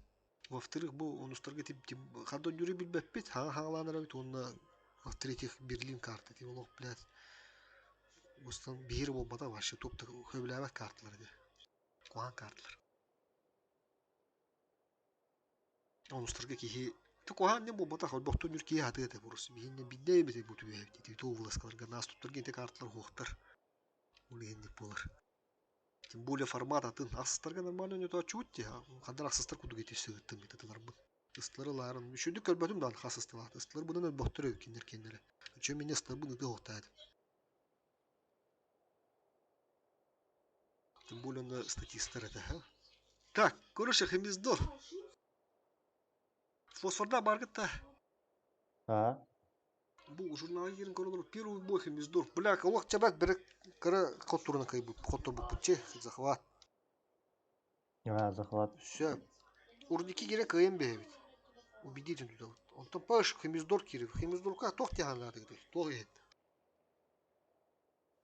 Во-вторых, бу онустарга тип тип ханна ойнууру билбэппит, хаҥа хаҥалаан эрэбит уонна в-третьих, Берлин карта тип олох, блядь, устан биир буолбата вообще туох да сөбүлээбэт карталар этэ. Куһаҕан карталар. Онустарга киһи куһаҕан диэн буолбатах, олбохтон үр киһи сатыа этэ просто биһиннэ бидде эбит бу түбэһэбит ити туох вылазкаларга нас туттарга ити карталар суохтар. Ол иһинник буолар. Тем более формат атын. Ахсыстарга нормально ойнотооччубут дии. Хандар ахсыстар курдук ити сыһыттым ытыларбын. Ыстылары ылаарым. Үчүгдүк көрбөтүм даҕаны хас ыстылаат. Ыстылар быдан өлбөхтөр үһү кинилэр кинилэрэ. Үчүгэй минэ ыстыларбын ытыа суохтаа этим. Тем более онно статистар этэ. Так, короче, Хемиздор. Фосфорда баргыт-та. А? Бу журналы киирэн көрөлөр. Первый бой Хемиздор. Бля, олох чабат бere кыра хотурuna кайбыт. Хотурбуппут че, захват. А, захват. Все. Урники кире кыайан бэһэбит. Убедитель туда. Онтон паш Хемиздор киирив. Хемиздорка туох тиһанаатыгыт? Туох иһит?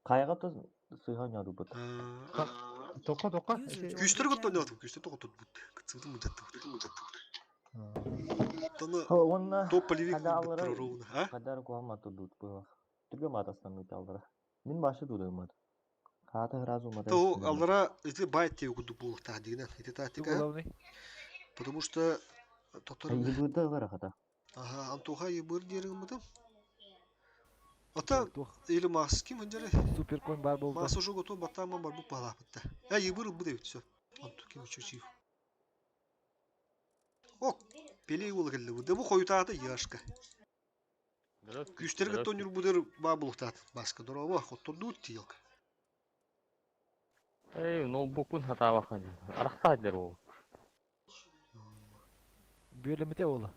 Хайаҕа тус сыыһа оонньоодубут. Тоққа тоққа. User joined Күүстэр your channel. көттөннөөтүм, күүстэр тоҕотурбут. Кытсыбытын мудаттыбыт. Тону Уонна топ полевик хада ылбыттар аллара ровно, а? хадар куһаммат турдут быһах. Түргө маатастан аллара. Мин башы тудуймат. Хаата сразу мата. То аллара ити байт тебе курдук буолуохтаах дигинэн. Ити тактика. Главный. Потому что тотор Ебыта аллара хата. Ага, Антоха ебыр диэригиммытым. Ата или Мас ким хынжары? Суперконь бар болду. Мас уже готов баттааман бар бу палаапытта. Э ебыр ылбыт эбит все. Анту ким чучив. Ок, пелей уола кэллэ. Да бу хойутаата яшка. Күүстэргэ тоннюр будер баа булуктаат. Баска дороба, хоттордуут тиелка. Эй, ноутбукпун хатаабахан. Арахтаадер ол. Бүөлемите ола.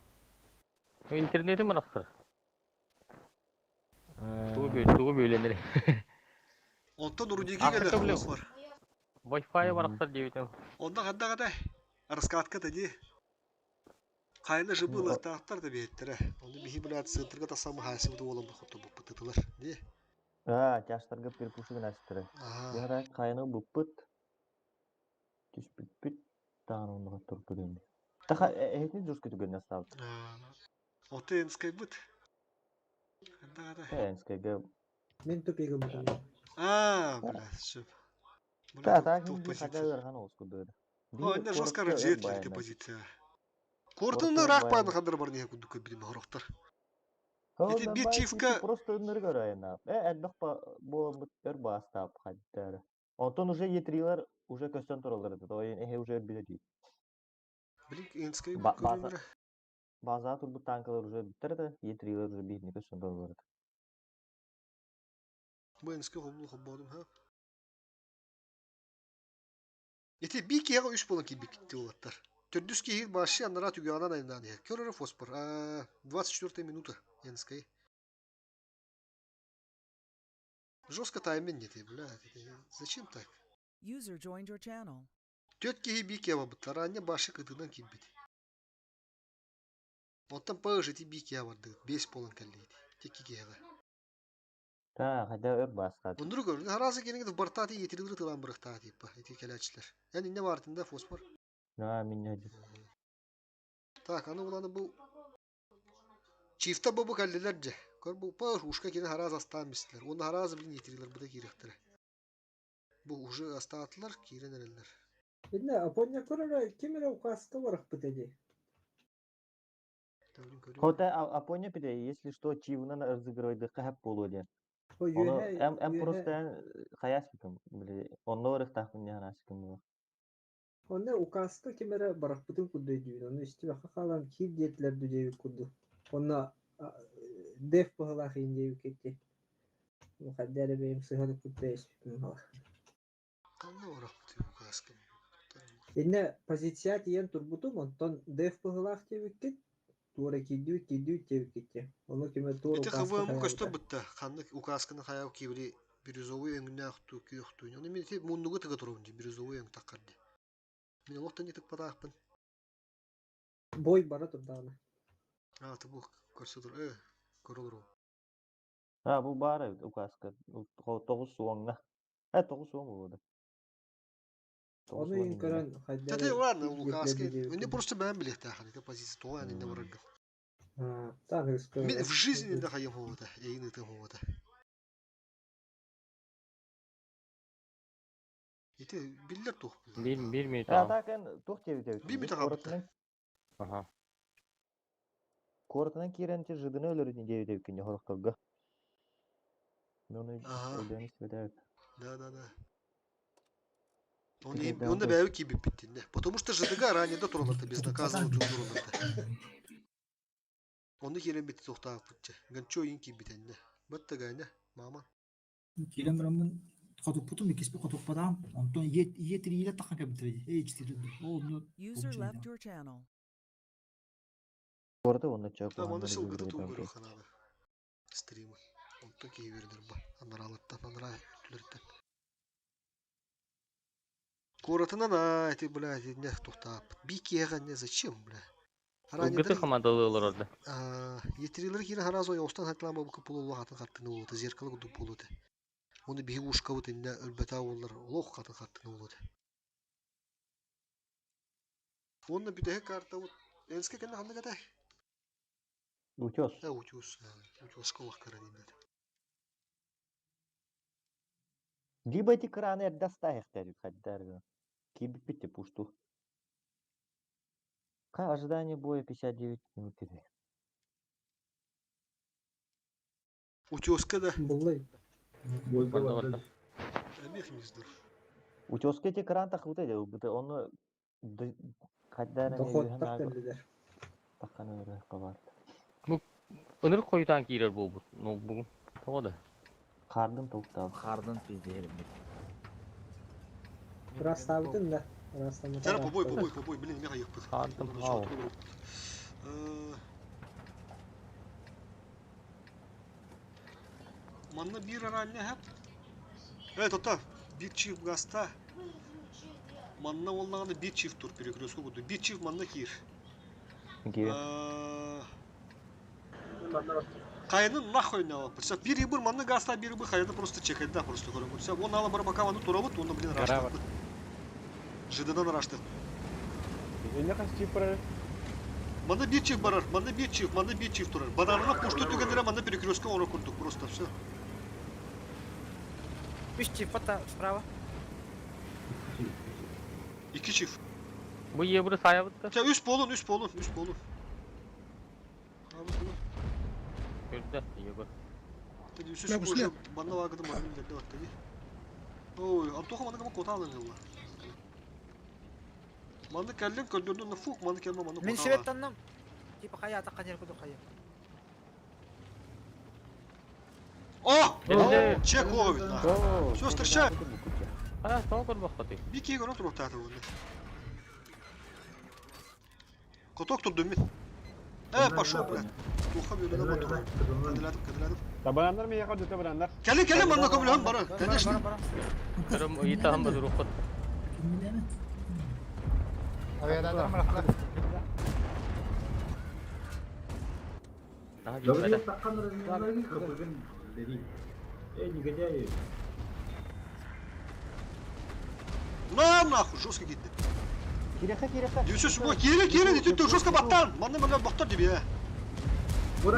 Интернетим арахтар. Тугу бөл, тугу бөлөнөр. Онтон Рудиги кэлэр бар. Wi-Fi барахтар диэбитим. Онно ханна гата? Раскатка тади. Хайна жыбы ылыктаахтар да биһиттэрэ. Ону биһи билээт центрга тахсамы хаасыбыт уолан хоту буппутытылар. Ди. А, тяжтарга перепушугун астыры. Ага. Яра хайны буппут. Түспүппүт. Таан оннуга турпут. Таха эхитин журска түгөн астабыт. Оты энскайбыт. Ханна гата? Энскайга. Мин тупигым бутум. А, бля, все. Та, так хин хада ырхан оскудыр. О, энэ жестко разъедли ты позиция. Кортун рах пан хандар бар не кудук билим хорохтор. Эти бир чивка просто өнөр көрөйна. Э, элбэх бу өр бастап хаддар. Онтон уже етрилер уже көстөн туралар это. То эхе уже биле ди. Блин, энскай База база турбут танкалар уже биттер да, етрилер уже битни көстөн туралар. Бу энскай хобул хободум ха. Эти би киһиэхэ үс буолан киирбиккит уолаттар. Төрдүс киһи башы анараа түгэҕинэн айаннаан иһэр. Көр эрэ фосфор. 24 минута. Энскай. Жестко тайминг не бля. Зачем так? User joined your channel. Түөрт киһи би киһи барбыттар. Аанньа башы кытынан киирбит. Оттон пыш ити би киһи бардыгыт. Бес буолан кэллигит. Тикки киһиэхэ. Та, хада өр баскат. Бундуру көр. Харазы келиңит бартаати етирилер тылан бырыктаа типа. Ити кэлээчилэр. Эн инне баартында фосфор. На, меня дит. Так, аны уланы бу Чифта бу бу кэллилэр дьэ. Көр бу пыш ушка кини хараас астаан мистилер. Оны хараас билин етирилер быда киирэхтэрэ. Бу уже астаатылар киирэн эрэллэр. Инне Апоня көрөрө ким эрэ указка барахпыт эди. Хота Апоня пиде, если что, чивнан разыгрывает хап полуде. Ой, Ону үөһэ эм эм үөһэ просто хаяс битим. Били онно ырыктаахпын яханаасыкым була. Онно указка ким эрэ барахпытын курду өйдүүбүн. Ону истибэххэ хаалан киир диэтилэр дүдиэбит курду. Онно деф быһылаах иин диэбиккит. Хадда эрэ бэйэм сыһан курду эспиппин бала. Ханна барахпыт указка. Инне позиция тиийэн турбутум, онтон деф быһылаах диэбиккит. Туора киирдибит киирдибит диэбиккит дии. Ону кимэ туора Ити указка ХВМ көстөр хайаабыта. бытта. Ханнык указканы хайаабы киибили бирюзовый өҥнөөх туу күөх туу. Ону мин ити муннугу тыга турабын дии бирюзовый өҥ таххар дии. Мин олох да тыкпатаахпын. Бой бара турдаҕына. А, ты бу көрсө тур. Көрө олору. А, бу баар эбит указка. 9 уоҥҥа. 90 буолуо. Ону 90 иһин иннинэ. көрөн хайда Тete эрэ ладно, киир указка. диэбит Мне курдук. просто бэйэм билиэхтээх ити позиция тоҕо эн иннэ бараргын. Аа, таах Мин в жизни да хайым хуота, эйин ытым хуота. Ити биллэр туох булла. Бир А, минут. так эн туох диэбит Бир эбит. минут хаалбыт. Куоратынан Аха. куоратынан киирэн ти жидыны өлөрүн диэбит эбиккин хорохторго. Мен оны Ага. өйдөөн истибэтэ. Да. Он и он да бэйэ киирбиппит Потому что ЖДГ ранее да тураларда безнаказанно тураларда. Онно киирэн бит туохтаахпытча. Ганчо ин киирбитэннэ. Баттаганя, мама. Киирэн бараммын хотуппутум иккиспи хотуппатаам. Онтон ие тирииле тахан кэбитири. Эй ичтири. Ол ну User left your channel. Куораты онно чак Да, манна сылгыта туу көрөх ханаада. Стримы. Онтон киһи үөрэнэр ба. Анаралыттан, анара өттүлэриттэн. Куоратынан а, эти, бля, не тухтааппыт. Би киэҕэ не зачем, бля. Ылгыты хамадалы олорорду. Етрилер киирэн харазо оостан хатылаан буолбукка пулулла хатын хаттыны буолута, зеркало курдук буолута. Оны биһи ушкабыт инне өлбөтөө буоллар, олох хатын хаттыны буолута. Онно бүтэһик картабыт Энске кэннэ ханнык этэй? Утес. Э, утюс, утюска олох кыра дииллэр. Либо эти краны эрдэ астаахтар хайдар. Киирбиппит пушту. Ка ожидание боя 59 минут или. Утюска да. Буллай. Барда барда. Эмиэх миздер. Утеска эти кран тахыбыта дэ, оны хайдар Доходтар кэллилэр. Таххан өрө кабар. Ыныр койтан киирер буолбут ноутбугум. Тоҕо да? Хардын толуктаабы. Хардын пиздеһэрим. Ырастаабытын да. Тара Ырастаммата побой, ыраастаабыт. побой, побой, блин, меха ехпыт. Хардым хау. Манна бир арання хап. Тота, бир чиф гаста. Манна оллағында бир чиф тур перекрестку буду. Бир чиф манна киир. Киирен. Кайнын нахуй не алып. Бир бир манна гаста, бир бир хайны просто чекает, да, просто көрөм. Все, он ала бар пока вану турабыт, он, блин, Гора раштык. ЖДдан раштык. Эне хас чип барар. Манна бир чиф барар, манна бир чиф, манна бир чиф турар. Банарына пушту түгендере манна перекрестка оны курдук, просто все. Үч чип фото справа. Iki чиф. Бу ебры саябытта. Ya üst bolun, üst bolun, üst bolun. Abi bunu. Көрдө ебр. Dedi üst üst boşu bana vagıdım var millet var dedi. Ой, Антоха маны кама кота алын ялла. Маны кәллем көндөрдүн фук, маны келме маны Мин кота. свет танным. Типа хая атакка жер куду хая. О! Келди. Чек ловит на. Все, встречай. А, тоҕо көрбөххөтүй. Бики көрө туруп тааты буны. Коток турду мин. Пошел, блядь. Туха бөлүнө ботур. Кадыладым, кадыладым. Табанандар мен яқар табанандар. Кели, кели, манна көмүлөм бара. Конечно. Көрөм ыйытаһым бадыруххут. Кимнеме? Авиададар марахла. Наһа билбэтэ. Эй, негодяи. На нахуй, жестко кетти. Киреха, киреха. Дүйсөс бу, кире, кире, түттү жестко баттан. Манна манна бактар диби. Бу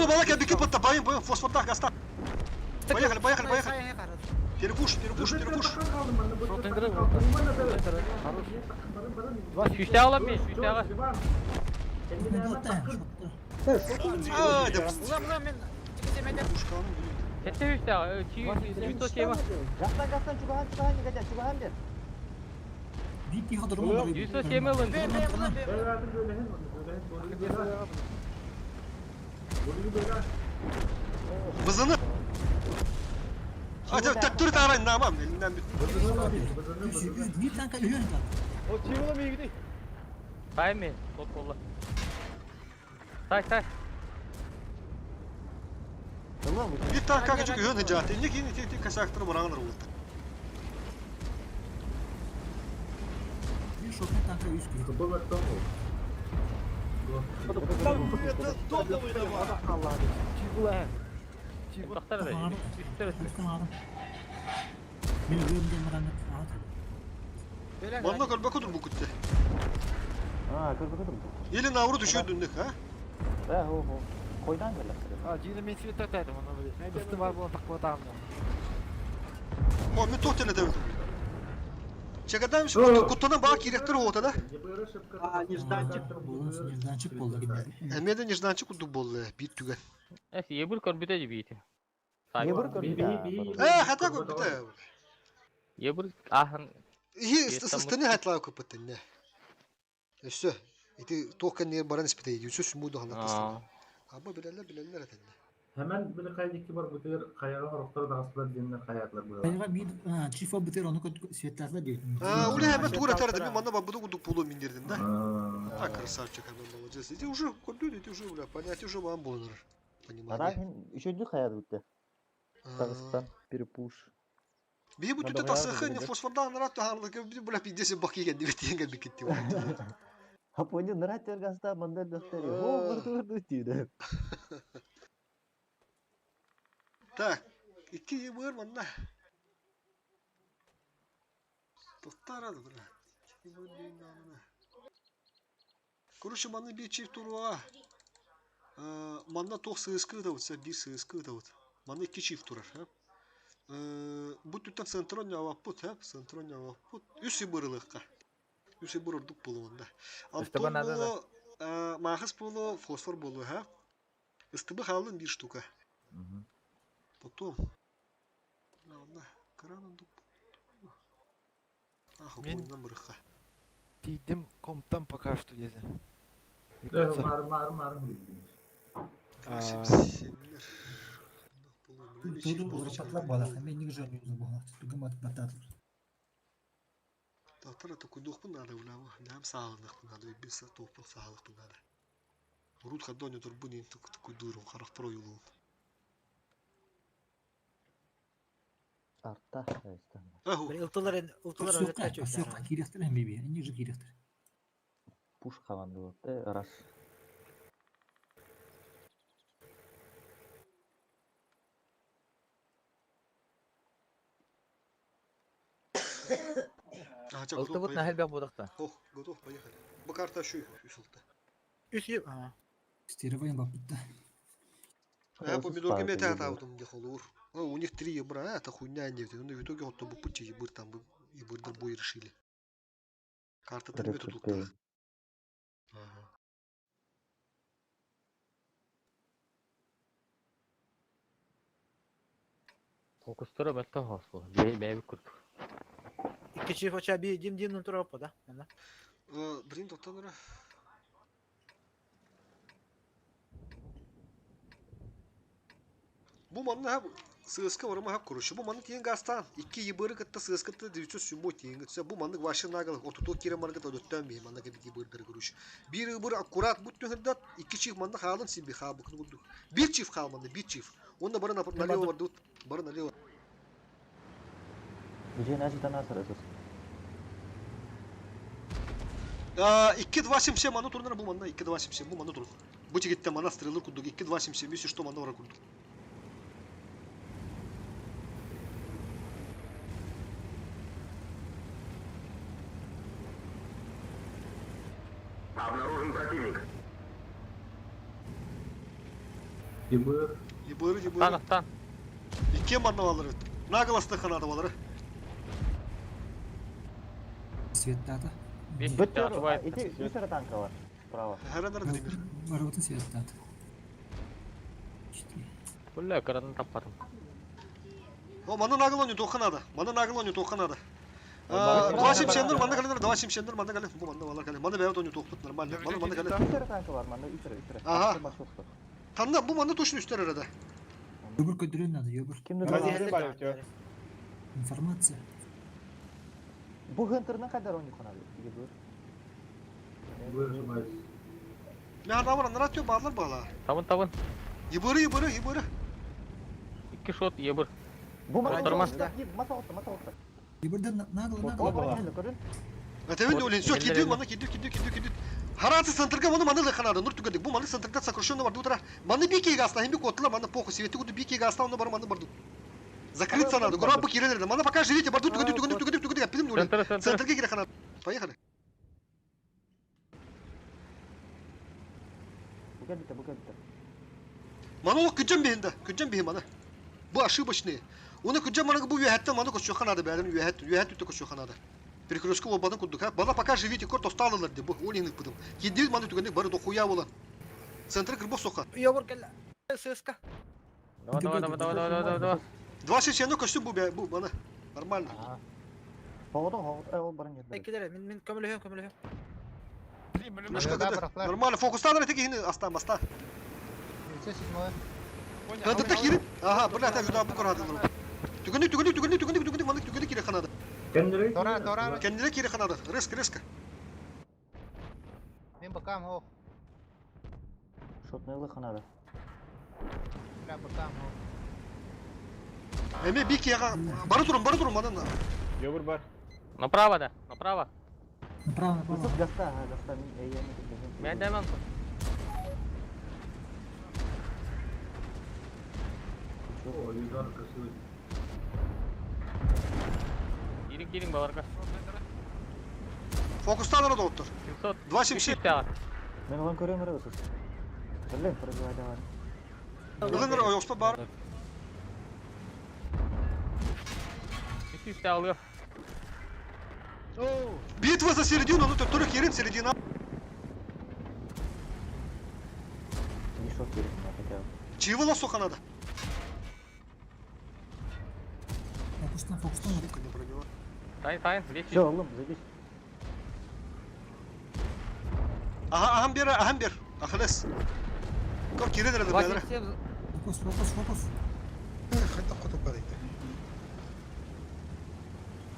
балака бики батта, байым, байым, фосфордах гаста. Поехали, поехали, поехали. Перепуш, перепуш, перепуш. Сүүстээх алам мен, сүүстээҕэ. А, да. Улам улам мен тикетемедем. Пушканы Сэтте сүүстээҕэ, сүүс сема. Гастан, гастан, чугахан, чугахан, негодяй, чугахан бер. Бити хадырма. Сүүс сема ылын. Бе бе улам бе. Вызыны. А, так тур тарай намам, элинен бит. Bir tanka ölüyor zaten. О, чип ола мейгиди. Тайми, тот болла. Тай, тай. Bir tanka küçük yön hıcatı. Ne ki ne tek косяктары бараңдар болды. Bir шокна танка үс киһи. Тохтар да. Үстер өттө. Мен өлөм диэн бараммыт аҕа Манна көрбөкө тур бу күттэ. А, көрбөкө тур. Или наоборот еще дүннүк, а? Да, хо хо. Койдан келлэхтэр. А, дьиҥэ мин свет таттаатым, ону били. Ыстым бар буолан тахпатаам. О, мен тоқ теле Чекадан куттанан баа кииректер оҕото да? А, нежданчик. Нежданчик буолла кинилэр. Эмиэ да нежданчик курдук буолла биир түгэн. Эс, ебір көрбүтэ дебиити. Ебір көрбүтэ. Э, хата көрбүтэ. Ебір ахан Ихи ыстыны хатлаа көпөттөн. Өссө ити туох кэннигэр баран испитэ үсү сүмүү ханаттастан. Аба билэллэр билэллэр этэннэ. Hemen bir kaydaki бар бутыр каяга хороктор дагыслар деннер каятлар була. Хайга биир чифа бытыр ону светлаатла диэбит. А, уля hemen тугура тарады мен манна бабыды курдук болу миндердим да. А, красавчик, hemen молодец. Иди уже көрдү, иди уже, бля, понятие уже вам болнор. Понимание. Арахин еще дү хаят битте. Дагыстан перепуш. Би бу түтэ тахсыхы не фосфордан нарат тахарлык бля пиздесе бак иген дип тиенген бикетти. Апони нарат тергаста мандер дөхтери. О, бырды бырды тиде. Так, икки быр манна. Тоттарады бля. Короче, манны бир чиф туруа. Манна тох сыскы да вот, бир сыскы да вот. Манна икки чиф турар, ха. Бу түттен центроння аваппут, ха, центроння аваппут. Үс бырылыкка. Үс быр ордук болуында. Антон болу, махас болу, фосфор болу, ха. Истыбы халын бир штука. Потом. Ладно, кран дуп. Ах, Мен- бойынан бырыққа. Тиидим комптан пока что десе. Мар мар мар. Туду урапатлар буолла. Мен ниги жон юза буолла. Тугум ат батаатылар. Татара токуйдуохпун наада улаама. Наам саалыныхпын наада, бис тооппун саалыхпын наада. Урут хаддооню турбун ин токуйдуурун харахпар ойулуун. Арта. Аху. Ылтылар ылтылар Суокка, суокка киириэхтэр эм биби. Инник же киириэхтэр. Пуш хаванды вот. Раз. Ылтыбыт нахэл бэх будахта. Ох, готов, поехали. Бу карта шу үсүлтэ. Үс еп. А. Стеревойн баппытта. А, помидорки мете атаутум не холур. Ну, у них три ебра, а, это хуйня не. Ну, в итоге вот бы пути ебыр там бы ебырдар бой решили. Карта там тут. Ага. Фокустара бәтті хос бол. Бей бей курдук. Икки чиф оча би дим дим тура да. Манна. Блин, тоттанара. Бу манна хап сыска барама хап короче. Бу манны тиен гастан. Икки ебыры кытта сыска кытта 907 тиен гытса. Бу манны вашы нагал. Отуто кире маргыта өттен би манна кебит ебырдыр короче. Бир ебыр аккурат бут түһүрдат. Икки чиф манна халын син би ха букны гудду. Бир чиф хал манна бир чиф. Онда бары налево барды. Бары налево. Где начал нас расус. 2-2-7-7 манна турнира бу манна 2-2-7-7 бу манна тур. Бу тигитте манна стрелы кудук 2-2-7-7 если что манна бара кудук. Обнаружен противник. Ебыр. Ебыры, ебыры. Тан, тан. Икки манна балары. Наголосты ханада балары. Светтаата. Бөттөр, ити үс танка бар. Справа. Барыбытын светтаата. Бля, караны таппадым. О, манна наголо не тоханада. Манна наголо не тоханада. 2-7-7 манна календер 2-7-7 манна кален. Бу манна балар кален. Манна бәйт оны тохпут нормально. Манна манна кален. Үс танка бар, манна үс үс. Ага. Танна бу манна точно үстер арада. Өбүр көдүрөн надо, өбүр. Информация. Бу хентернен кадar оны ханады. Ебыр. Мен арнабар анара түө баалар баала. Табын табын. Ебыры ебыры ебыры. Икки шот ебыр. Бу Отырма. Маса отта, маса отта. Ебырдан нагло нагло. Атевин олин все кидил маны кидил кидил кидил кидил. Хараты центрга маны маны леханады нур түгәдик. Бу маны центрга сокращенно барды утыра. Маны бики гасна хим котла маны похуй свети куду бики гасна оны бар маны барды. Закрыться надо. Гора бу кирелер. Маны пока живите барду түгәдик түгәдик түгәдик түгәдик. Аппидим олин. Центр, центр. Центрга кире ханады. Поехали. Бу кәбите, бу кәбите. Маны ол күджен бейінде, күджен бейін маны. Бу ошибочный. Оны күджен маны бу үйәттен маны көчө ханады бәрін үйәт, үйәт үтті көчө ханады. Перекрестка обадан кудук, ha? Бала пока живите, корт осталылар деп, бу олин пыдым. Кидил маны түгенде бары дохуя бола. Центр кырбок соқа. Ебыр келе. ССК. Давай давай давай давай давай давай давай. 27 көчтү бу бу маны. Нормально. Хоғыды, хоғыды, ол барын жерде. Экилер, мен мен көмөлөһөм, көмөлөһөм. Нормально, фокустан тек хини астан баста. Хандыкта кирин. Ага, бир ата юда бу карады. Түгенде түгенде түгенде түгенде түгенде маны түгенде кире ханады. Тора, тора. Кендире кире ханады. Резко, резко. Мен бакам хо. Шотнайлы ханады. Бля, бакам хо. Эме бики яга бары турун, бары турун манан. Ебыр бар. Направо да, направо. Направо, направо. Ысып гаста, ха, гаста мин эйяны Мен дәмән. О, Юдар красивый. Кирин кирин баларга. Фокустан арада оттур. 700. 277. Мен олан көрөм эрэ ысыс. Блин, пробивай давай. Ылыныр ойоспа бар. 200 алıyor. Битва за середину, ну только кирин середина. Не шот керек мына хотя бы. Чивола соханада. Фокустан, фокустан. Сука, не пробила. Тайн тайн, лечи. Все, oğlum, заебись. Ага, ахам бер, ахам бер. Ахлес. Кор кирин эрэ бәдәр. 27 Фокус, фокус, фокус. Хәтта котып бар иде.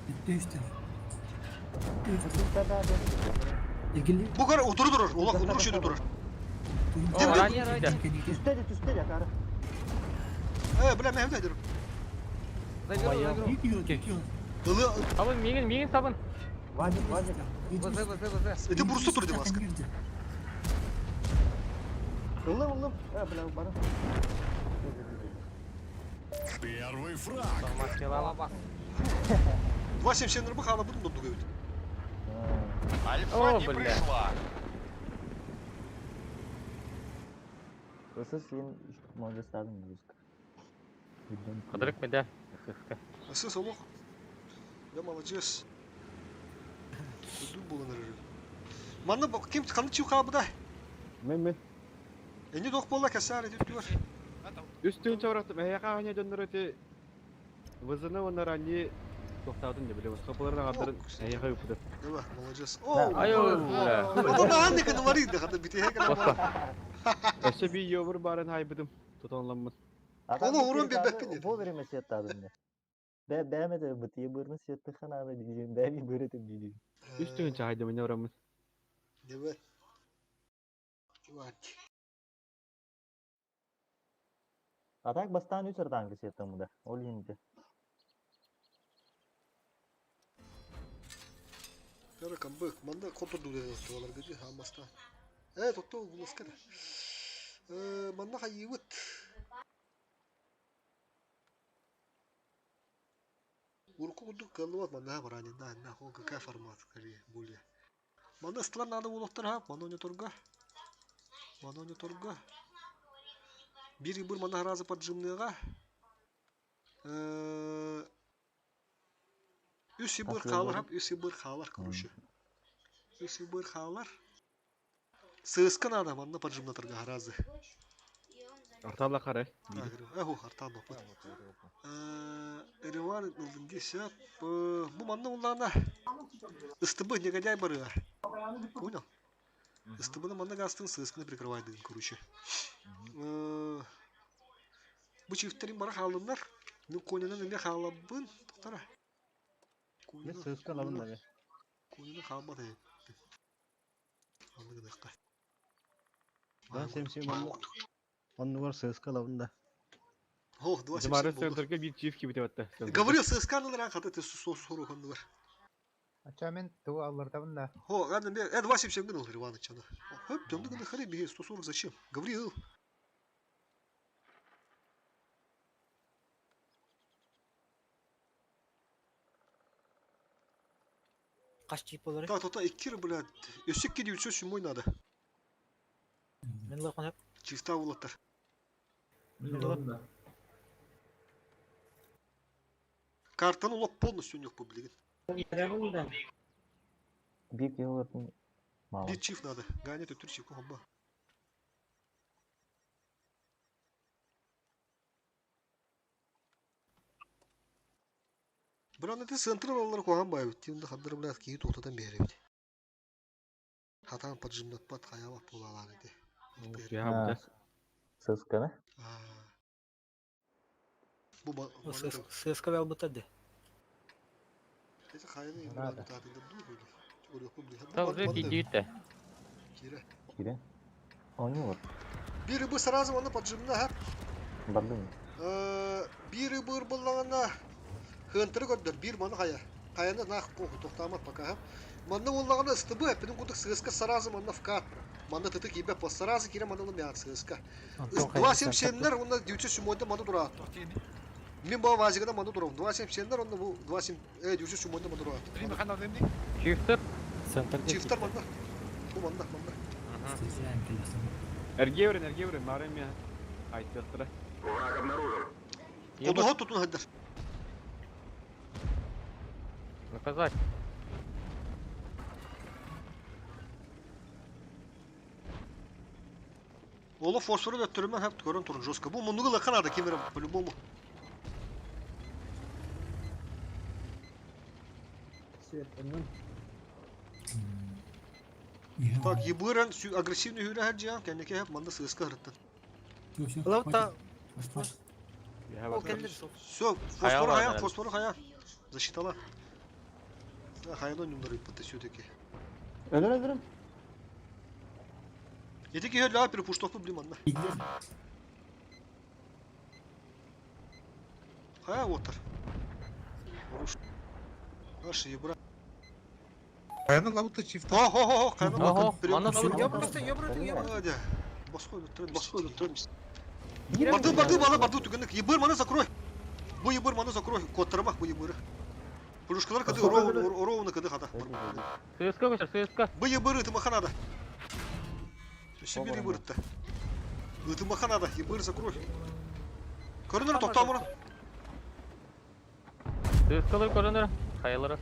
Битте үстә. Иргили. Бу кар утыры durur. Улак утыры шөйдө durur. О, ранее киде. Түстә де, түстә де, кары. Э, бля, мен дә Заберу, заберу. Ылы Табын, мигин, мигин табын. Вадик, Вадик. ВЗ, ВЗ, ВЗ. Это бурсу турды маска. Ылым, ылым. Э, бля, бары. Первый фраг. Салмак 277 рыбы хала будем додуга бит. Альфа О, не бля. пришла. Ысыс сен молодец стадың близко. Кыдырык медә. ССК. Сыз олох. Я молодец. Куду булын ры. Манны ким каны чив хала буда. Мен мен. Эни дох болла кәсәр итеп түгәр. Үстүн чавраттым. Эйяка ханя дөннөр өте. Вызыны оннар ани тоқтадым деп билем. Хапаларына кадыр эйяка юпты. Давай, молодец. О, Айо, бля. Ото на анны каны варид хата бите хе Босса. Өсө би йобур барын хайбыдым. Тотонламмын. Оны урын бер бәппин Вовремя сеттадым мен. Бә бәмәде бытые бырны сетті ханады дидим, бәми бырытым дидим. Үстүн чайдым мен орамын. Давай. Ват. А так бастан үсер танкы сеттім да. Ол енді. Пера камбэк. Манда контур дуды алар гыды хамаста. Э, тотто буласка да. Э, манда хайыбыт. Урку кудук калуат манда барани да, на хо какая формат скорее более. Манда стлар надо улоктар ха, манда не торга. Манда не торга. Бир бир манда разы поджимныга. Э, Үс бир хаалар хап, үс бир хаалар, короче. Үс бир хаалар. Сыска надо, манна поджимнатырга разы. Артабла карай. Эху, артабла. Эреван ылдын Бу манна уллана. Ыстыбы негодяй барыга. Понял? Ыстыбыны манна гастын сысканы прикрывай дын, короче. Бу чифтерин бара халыннар. Ну конянын эме халабын. Токтара. Мен сыска алабын да. Конянын халбады. Оннук гыныахха. Два семь семь оннугар сыска ылабын да. Ох, 2 7 Дымары 7 болду. центрга биир чиф кибите батта. Говорил, ССК ныларан хата ты сору ханнылар. Ача мен тугу аллардабын да. О, ладно, 2 7 7 гыныл, Иваныч, ана. Хөп, тönды гыны хары беге 140 зачем? Гавриил. Каш чип болар. Та, та, та, иккир, блядь. Өсек 907 надо. Мен лакон хеп. Чифта улаттар. Мин ылам да. Картаны лок полностью у них поблигин. Бик йылыртын мало. Бир чиф надо. Ганя төтүр чиф кохомба. Биран эти центр алалар куаган байбыт. Тимди хаддар блядь кии тоқтатан беребит. Хатан поджимнатпат хаябат буолалаан ити. Сысканы? Бу ба- ССК албыта де. Эти хайаны Надо. Та уже кидите. Кире. Кире. Оñур. Бири бы сразу оны поджимна хап. Бардым. Бири быр буллагана хынтыры көрдөр бир маны хая. Хаяны нах поху тоқтамат пока хап. Манны уллагана СТБ пинин кудык ССК сразу манна вкат. Манна тыты кибе по сразу кире манна мян ССК. 277-лер онна 907-де манна тура. Мен баа вазигада манна турам. 277-лер онна бу 27 907-де манна тура. Чифтер. Центрга Чифтер манна. Бу манна манна. Эргеврин, эргеврин, марем я. Айттыктыра. Кодуха тутун хаддар. Наказать. Олу фосфору да түрмөн хап көрөн турун жестко. Бу мунугу лакан ада кемер по-любому. Свет, оннан. Так, ебыран агрессивный хүрэ хаджиан, кәнеке хап манда сыска хырыттан. Лавта. О, Все, фосфору хая, фосфору хая. Защитала. Хайно нюмдары пыты все-таки. Өлөр өлөрүм. Етеки хөр перепуштов блин манна. Хая отыр. Руш. Наши ебра. Каяны лабыта чифта. Хо хо хо, каяны Ого, лабыта. манна Босхой, босхой, Барды, барды, балы, барды, түгенник. Ебыр маны закрой. Бу ебыр маны закрой. Коттырмак бу ебыры. Пулюшкалар кыды ровно кыды хата. ССК көчөр, ССК. Бу ебыры тымаханада. Сибирь ебыры-то. Ытымаханада, ебыр закрой. Көрінір тоқтамырын. ССКлар көрөнөр. Хайалары.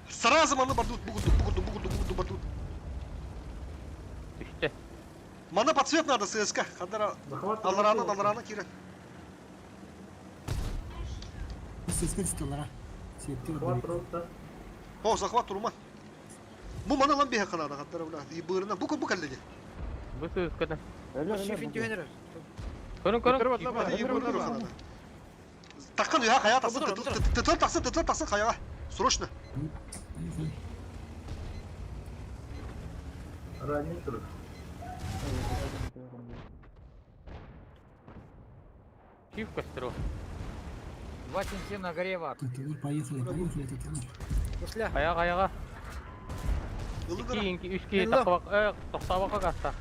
Сразу маны бардут, бугуду, бугуду, бугуду, бугуду, бардут. Түштө. Мана под цвет надо ССК. Хадара аларана, аларана кира. Сыска түстүлар. Сетти бар. О, захват турма. Бу мана лан беха канада, хадара бля. Ебырына, буку буку әллеге. Бу ССКда. Шифин түйенер. Көрүн, көрүн. Ебырына канада. Таққан уя хая тақсын, тытыл тақсын, тытыл тақсын хаяға. Срочно. Ранний тур. Чиф костеру. 277 на горе вар. Татылар поехали, поехали, татылар. После. Аяга, аяга. Ики, инки, үч ки такыбак, токтабакка каста.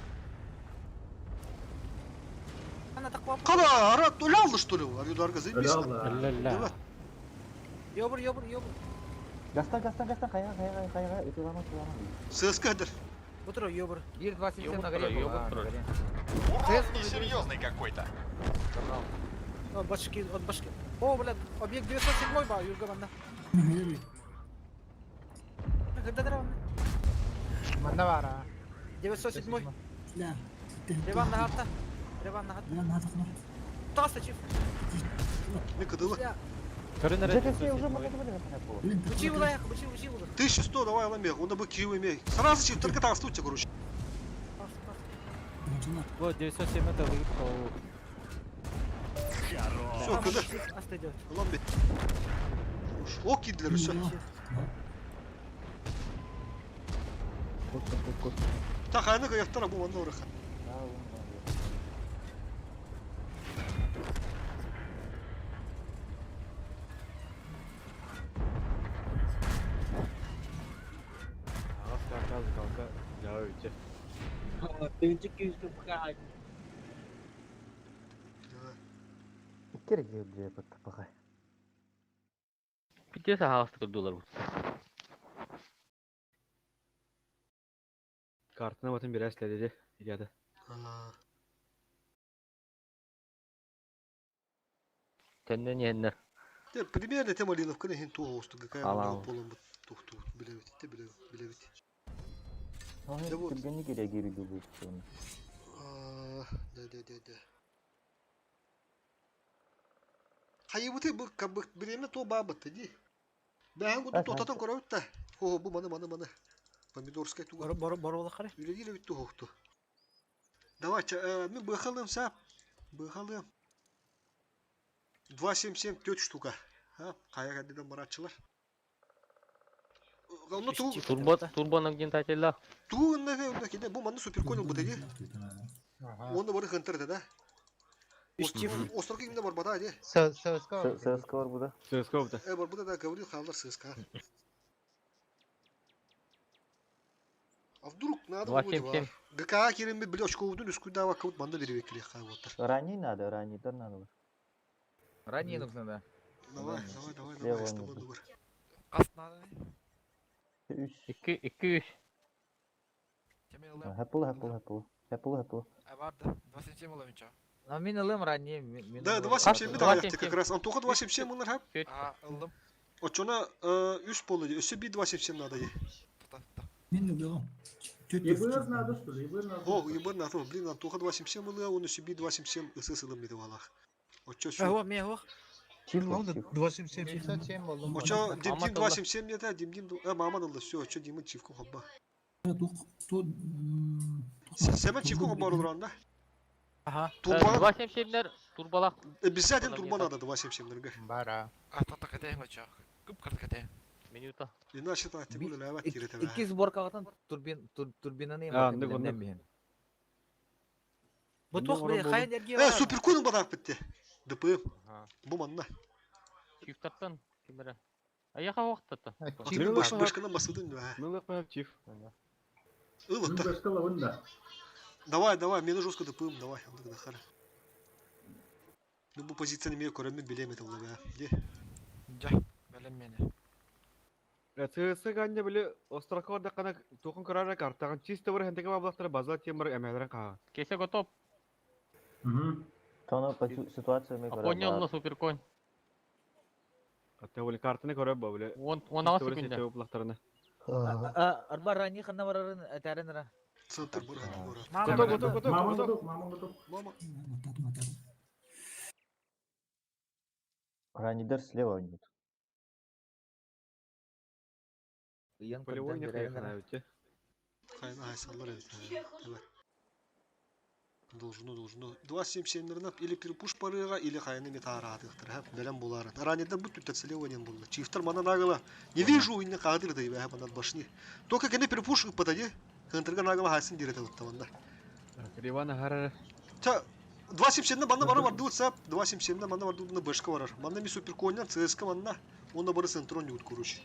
Кала, ара, öyle aldı что ли? Арюдарга заебись. Ля-ля. Йобур, йобур, йобур. Гастан, гастан, гастан, кайга, кайга, кайга, ытылама, ытылама. ССК дер. Бутур, йобур. Бир 277 на горе Ёбур, был, а, на ёбур. горе. Урон несерьезный какой-то. От башки, от башки. О, блядь, объект 907 ба, юрга манна. Когда дрова? Манна бара. 907. Да. Реван на хатта. Реван на хатта. Реван на хатта. Таса чиф. Не кыдылы. Көрөнөр. ЖТС уже мага было. Учи улая, учи, учи улая. 1100 давай ламех, он бы киевы имей. Сразу чиф, только там стуча, короче. Вот 907 это выпал. Все, кыды. Аста идет. Ламбе. О, кидлер, все. Та хайаны кыйахтара бу манна орыха. Ағас карта закалка жаа өтө. Тыынчык күүскэ пхаа. Иккер георгия паттапаха. Пиздец аһаҕастык көрдүлэр бу. Картына батын берәсләде яда. Төннөн иһэннэр. Те примерно те Малиновканы хин туох оосту ГК Алау. болон тухту билебит те билебит билебит. Оны Да вот. түргенни керек кириди бу. Да да да да. Хайыбыты бу как бы время то бабыты ди. Бәһән гуду тотатан көрөбүт та. Хо бу маны маны маны. Помидорская туга. Бор бор қары. Үлелер бит тухту. Давай, мен быхалым сап. Быхалым. 277 4 штука. Ha, кая кәдеден баратчылар. Оны ту Турбо турбоны гентателла. ту онна онна кеде бу маны суперконь бу деди. Оны бары хынтыр да. Острог именно бар бада де. ССК. ССК бар буда. ССК буда. Э бар буда да говорил халдар ССК. А вдруг надо будет 277. ГК керемби били очковудун үскүдө вакыт манда бербек керек кайботтар. Ранний надо, ранний да надо. Ранее нужно, да. Давай, давай, давай, Слева давай, с нужно. тобой добр. Қас надо. Үч. 2 2 3. Хапыл, хапыл, хапыл. Хапыл, хапыл. А барды. 27 улам чо. Но мин ылым ранее. мин Да, ылым. 277 да как раз. Антоха 277 мынар хап. А, ылым. Очона 3 болду. Өсө би 277 надо. Мен де Ебыр надо, что ли? Ебыр надо. О, ебыр надо. Блин, Антоха 277 ылы, он өсө би 277 ысыс ылым деди валах. Очо сю. Ого, мен ох. Главное 277. 907 болдум. Очо Димдим 277 деді, Димдим э маман ылды. Всё, очо Димин чивку хобба. Семен чивку хобба олар анда. Ага. Турба. 277-лер турбалак. Обязательно турба надо 277-лерге. Бара. А, тата кәтәң чо. Күп карт кәтәң. Минута. Иначе та тем более ләвәт кире тәбә. Икки сборкағытан турбин, турбинаны А, ндык, ондык. Бу тух бе хай энергия Э, суперкунун бадак битти. ДП. Бу манна. Чифтартан кимере. Аяка вакытта. Чиф баш башканы басыдын да. Мылык мап чиф. Ылытта. Башка лавында. Давай, давай, мени жестко ДПМ, давай, андык дахар. Ну бу позицияны мен көрөмүн билем это булга. Де. Жа, бәлем мені. СС ганне биле острокор да кана тухын көрәрә картаган чисто бер хәндәге баблактар база темир әмәләрен кага. Кесе готов. Тоно по ситуация мен Апоня онна суперконь. Ата биле картаны көрөп ба биле. 16 секунда. Баблактарны. Арба ранее ханна барарын әтәрін ра. Центр бар, Готов, готов, готов, Мама готов. готов, мама готов. Мама. Ранидер слева идет. Полевой не хана өте. Хайна хайсалар evet. Evet. Должно, должно. 277 или перепуш парыга, или хайны метаратыктыр. Ха, белем булары. Ранидер бу түттә слева не булды. Чифтер мана нагыла. Не вижу, инне кадыр да ибә манат башни. Только кене перепуш патади. Хынтырга нагыла хайсын дире талыкта манда. Ривана харара. Та 277 манда бары бар дулса, 277 манда бар дулна башка барар. Манда ми суперконья, ЦСК манда. Онда бары центрон ют короче.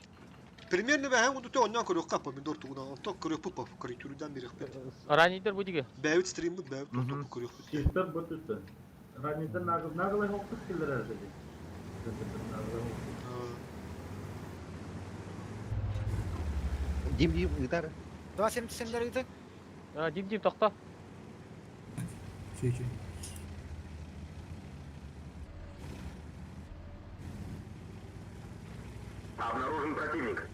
Примерно бәһән гуду те оннан көрөк капа помидор тугуна. Онто көрөк пупа корректурдан бирек бит. Ранидер бу диге. Бәвит стрим бит, бәвит топ көрөк бит. Чифтер бу түттө. Ранидер нагыл нагыл хоктук килер әрдеги. Дим дим гитара. 277-лер ити. Дим дим токта. Чүй, чүй. Обнаружен противник.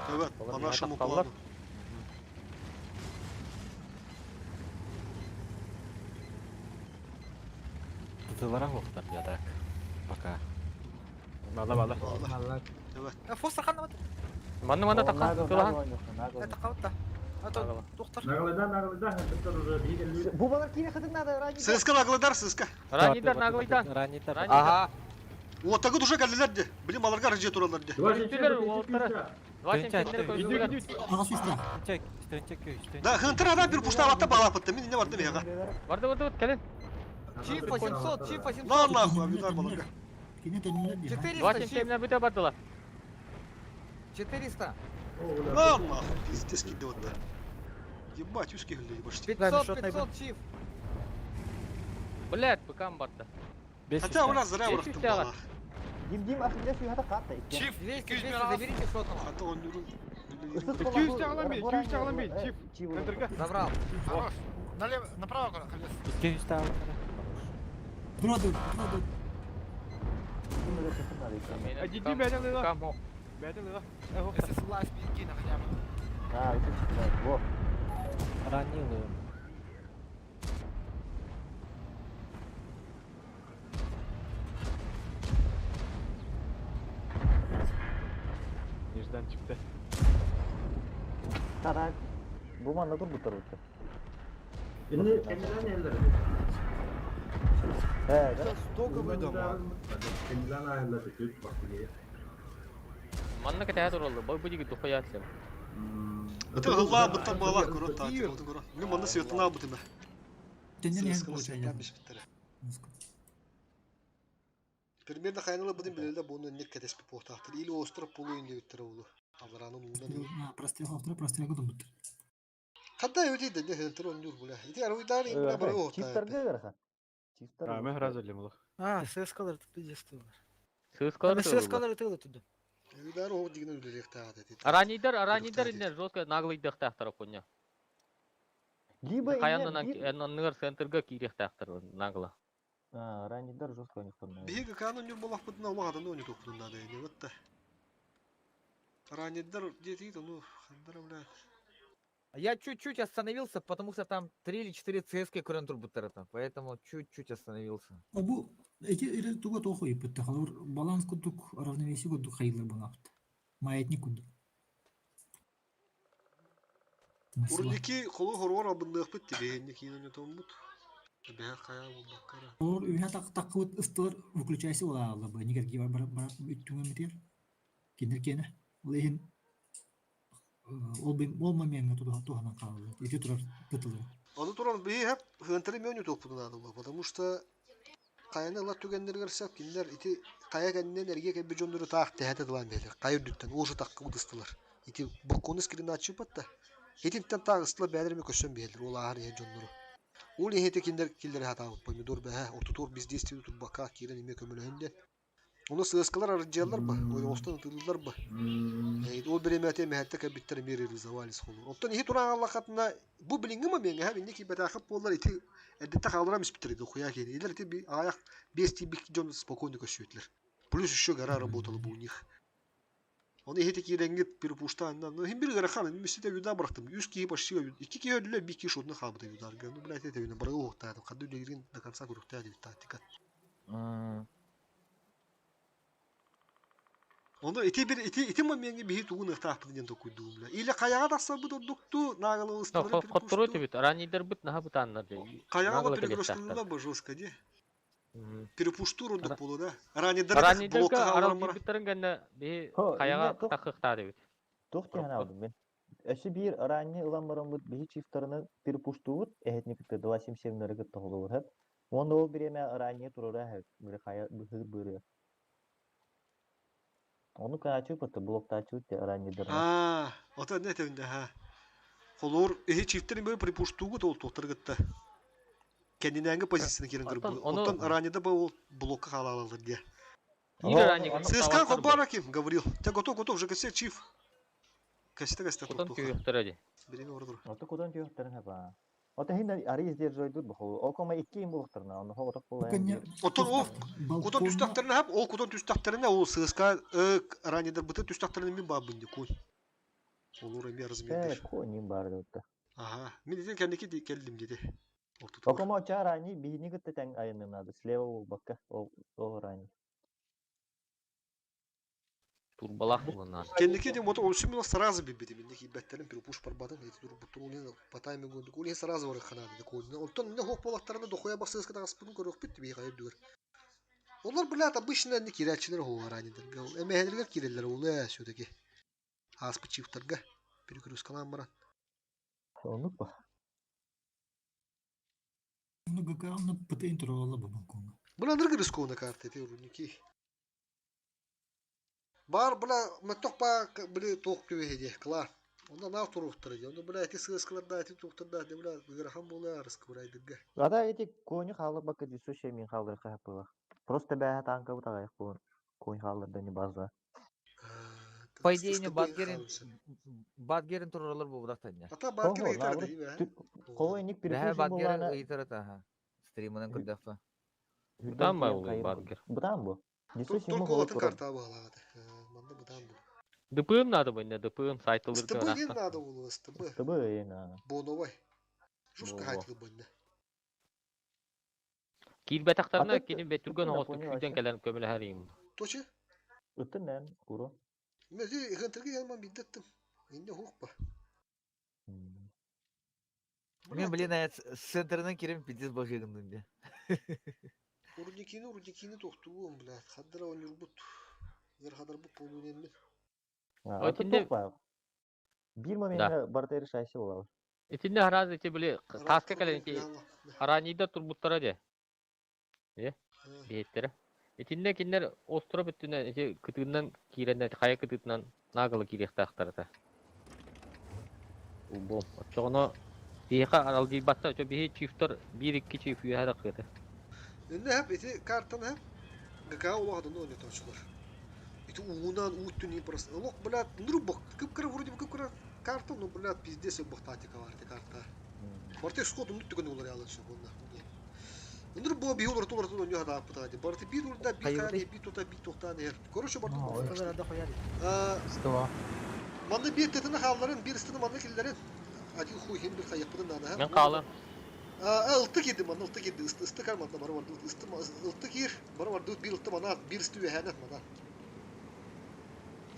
Evet, по нашему плану. Тытылара вакыттар я так. Пока. Мала мала. Evet. Фостер ханна бат. Манна манна такка. Тылахан. Это каутта. А то доктор. Наглыда, наглыда, хантер уже бигелли. Бу балар кире хатын надо, ранидер. ССК наглыдар, ССК. Ранидер наглыйдан. Ранидер. Ага. Вот так уже калилер де. Блин, маларга рыжы туралар де. Түлер олтара. 277-лер көйгүлэр. Аҕас үстээх. Чек, стенчек көй, Да, хынтыр ада bir пуштабатта балапытты. Мин не бардым яга. Барды барды келин. Чиф 800, чиф 800. На нахуй, авидар баларга. Кини төннөр дии. 400, чиф. 277-лер бүтэ бардылар. 400. На нахуй, пиздец киде вот. Ебать, узкий гүлдө ебашты. 500, 500, чиф. Блядь, быкам барды. Хотя у нас зря бырахтым бала. Дим Дим ахилес үйата катта. Чиф, 200, 200, заберите шотного. Хата он юрун. 200 аламын, 200 аламын, чиф. Контрга. Забрал. Хорош. Налево, направо, Ахиллес. 200 аламын. Тура dur, тура dur. Диди бәден лыла. Бәден лыла. Если слазь, беги на хотя бы. А, это во. Ранилы. Неждан чыкты. Тарак. Бу манна тур бутар бутар. Şimdi kendilerine yerler. He, да. Стоковый дома. Kendilerine ayarladı. Göt bak diye. Манна кэтэ тураллар. Бу бу диги духуятлар. Это гыла бутта бала көрө та. Көрө. Мин манда светына бутына. Төннөр яһын получается. Примерно хайналы будем билелде буну нек кетеспи похтахтыр. Или остров полуин дебиттер улу. Аларанын уунан. Прострел автора прострел гудум буттар. Хатта өте де хентер он юр була. Ити аруйдар им бара о. Чифтарга верха. Чифтар. А, мен разы лем улах. А, ССКлар тут действовали. Сыскалар ССКлар тылы туда. Уйдар о дигин үлелек та. Аранийдар, аранийдар инне жестко наглый дыхтахтар коня. Либо Хаяннан ныр центрга кирехтахтар нагло. А, раннидар жестко у них там. Биһиги канун юр булах бутына улах адан оны тохтун да не вот та. Раннидар дети ну хандара бля. Я чуть-чуть остановился, потому что там 3 или 4 ЦСК Крентурбутера, поэтому чуть-чуть остановился. А бу эти ире туга тоху иппетте халур баланс кудук равновесие кудук хайылар бунаапт. Маятник кудук. Урники холу хорвор абыннык бит бэһинни киин томбут. Бэһэ хая булбаккара. Олор үһэ так таккыбыт ыстылар выключайся улаалла бу нигер ги бар бар бар үттүңө метер. Кинер кене. Ол ихин ол бим ол моментка туда туханан калды. Ити турар тытылыр. Оны туран биһи хеп хынтыры мөнү топпудун адылла, потому что каяны ылар түгеннергер сап кинилер ити кая кэннен эрге кэбби дьоннору таах тэһэтэ тылаан биэлэр. Кая үрдүттэн уошу такка удыстылар. Ити балконы скрин ачыпат да. Итинтен таах ыстыла бээлерми көссөн биэлэр ол ааһар иһэ дьоннору. Ол иһити кинилер киллери хатаабыт помидор бэһэ ортотуор бездействие турбакка киирэн эмиэ көмөлөһүн диэн. Ону сыаскалар арыдьыаллар ба, ойоҕостон ытыыллар ба. Ол биремэте мэһэтте кэбиттер эмиэ реализовались холур. Оттон иһи тураан аллахатына бу билиҥҥи момеҥҥа һэ инни киибэтээхип буоллар ити эрдетте хааларам испиттер иди хуя киһи. Илер ити би аҕайах биэс тиийбит дьон спокойно көссүөтүлэр. Плюс еще гора работала бы у них. Оны иһити киирэҥҥит перепуштаанна, ну хим бир ыарахан, миссите юда бырахтым. Үс киһи почти икки киһи өллө, биир киһи шотну хаалбыта юдарга. Ну, блядь, это юна барыгы уохтаатым. Хадды үлэлиирин до конца көрүөхтээх диэбит тактика. Ону ити бир ити ити момеҥҥэ биһи тугун ыхтаахпыт диэн токуйдуум бля. Или хаяҕа тахсарбыт ордукту, наагалы ыстылары Хоттору түбүт. Аранийдар быт наха бутааннар. Хаяҕа Нагло перекрестылла бы жестко ди. Перепуштур ордук болу да. Ранидер Аранийдарга блокка арал хааларам бара. кийбиттерин гэннэ биһи Хо, хаяга инне тух такыхтаа дебит. тух тиһэн алдым мен. Өссө биир ранни ылан бараммыт биһи чифтарынан перепуштуубут эһэтни кытта 277 кытта холобур хэп. Уонна ол бириэмэ ранни турара хэп. Били хая быһыр бырыа. Ону каачык бытта блоктаачыбыт те раннидарына. А, ота не тевинде ха. Холор эһи чифтерин бö перепуштуугут ол тохтар кытта. Кендинеңги позицияны кирен Оттон көрбү. ону Оттон раннида бу ол блокка хаалалар дие. Киир раннига ЦСКА токтабаттар бу. Хобара ким говорил. Те готов, готов, ЖКС чиф. Касета касета Кутан токтуха. күйөхтөрө ди. Биреме ордур. Ото кудан түйөхтерин хэп аа. Ото хин ари издержойдур бу холу. Ол кома икки им булуктарына, онно хоҕотох буолайан диир. Оттон ол кутан түстәхтерине хап, ол кутан түстәхтерине ол ЦСКА раннидар быты түстәхтерине мин бабын ди кой. Олор эми Э, размердер. конин бар дутта. Ага, мин деден кәнеки ди келдим деди. Ортотугар. Окома оча ранни биһини кытта тэҥ айаннынады. Слева булбакка ол ол ранни. Турбалах булунар. Кенники дем ото олсу мин сразу бибити мин неки беттерин перепуш барбадым эти тур бутун улин по таймингу улин сразу бар ханады кой. Оттон не хок болактарына дохуя баксыз ката аспын көрөк бит би кайып дүгөр. Олар блядь обычно не кирәчилер хо ранидер. Эмэһэлергер киреллер ол э все-таки. Ааспыт чифтарга перегрузкалаан баран. Оннук ба. Ну ГК-ны ПТ туралла бу балконга. Бу аныр рискованная карта эти рудники. Бар бля мөттөх ба били туох түбэһи диэ кылаа. Онно наах туруохтара диэ. Онно бля эти сыаскаларда эти туохтарда диэ бля ыарахан буолуо арыскыбырайдырга. Ата эти коню хаалларбакка дисущая мин хаалларга хаппылах. Просто бэһэ танка бутаҕайах буолан конь хаалларда не база. По идее, не Бадгерин, Бадгерин туралар буолбатах таня. Ата Бадгер ыйтар да Холойник Бэһэ перекружен Бадгер буолаана ыйтар ата, стримынан көрдөхпө. Бытаан ба ол Бадгер? Бытаан бу. Дисущая Только холой атын турар. карта баалаҕа Манна бытаан бу. ДПМ надо бы, не ДПМ сайтылырга СТБ диэн ыраахтан. наада буолуо СТБ. СТБ эйна. Боновай. Жестко Во. хайтылы бынна. Киирбэтэхтэринэ Аты кини бэтүргэн ыттын да оҕостук понял күүтэн вообще. кэлэн көмөлөһөр им. Точи? Ыттын нэн куру. Мези хантырга ялман биддеттим. Инде хук ба. Мен, блин, а с центрынан кирем пиздец божигындым де. Рудникини рудникини тохтугум, блядь. Хаддара он юрбут. Ер хадар бу полуненми. Аты Итиннэ туох ба. Бир Да. моментте барта решайся буолар. Итиннэ хараас ити били тааска кэлэн ити арааньыйда турбуттара дии. Э, биһиттэрэ. Итиннэ кинилэр остров өттүнэн ити кытыынан киирэннэр хайа кытыытынан наагала киириэхтээхтэр этэ. Улбуом. Оччоҕуна биһиэхэ аралдьыйбаттар, оччо биһи чифтэр биир-икки чиф үөһэ тахсыа этэ. Инде хеп ити картаны хеп ГК улаҕадын ойнотоочулар. Ити уунан ууттун и просто олох, блядь, нурбок кып-кыра вроде бы кып-кыра карта, но, блядь, пиздец бох тактика бар ити карта. Барты сход унут түгэн улар ялын сөп онна. Нур бо би улар тулар тулар нюха да пытады. Барты би урда би Хайыбытай. хани би тута би тухтан эр. Короче, барты Ыстылар да хуяли. Сто. Манна bir tetini хаалларын, bir ыстыны манна киллерин. Один хуй хим bir хайыппытын наада. Мен хаалан. Ылты кирди манна, ылты кирди, ысты, ысты кар манна бары барды, ысты, ылты кир, бары барды, bir ылты мана, bir ысты үһәнәт мана.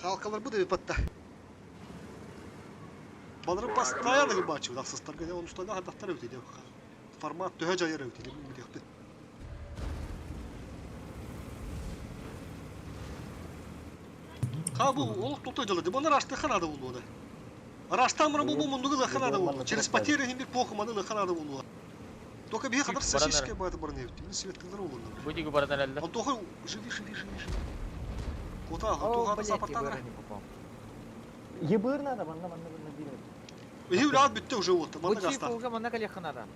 Халкалар бу деп батта. Балары постоянно гыбачы, дақсыстарга де, оны ұстана хадақтар өтеді. Формат төһө жайыр өтеді, мен білеқпін. Ха бу олық тоқтай жылы, бұны рашты ханады болуы. Раштан мұрын бұл мұндығы лықанады болуы. Через потери хим бір поху маны лықанады болуы. Только бие қадар сосиска байды бұрын ебді. Мен светтілер олуы. Бу диги баран әлде. Антоха, живи, живи, живи, живи. Кота, О, Антоха, блядь, саппорттан. я не попал. Ебыр надо, манна манна манна бир. Евлят бітті уже вот, Бу манна чиф гаста. уже манна калеха надо.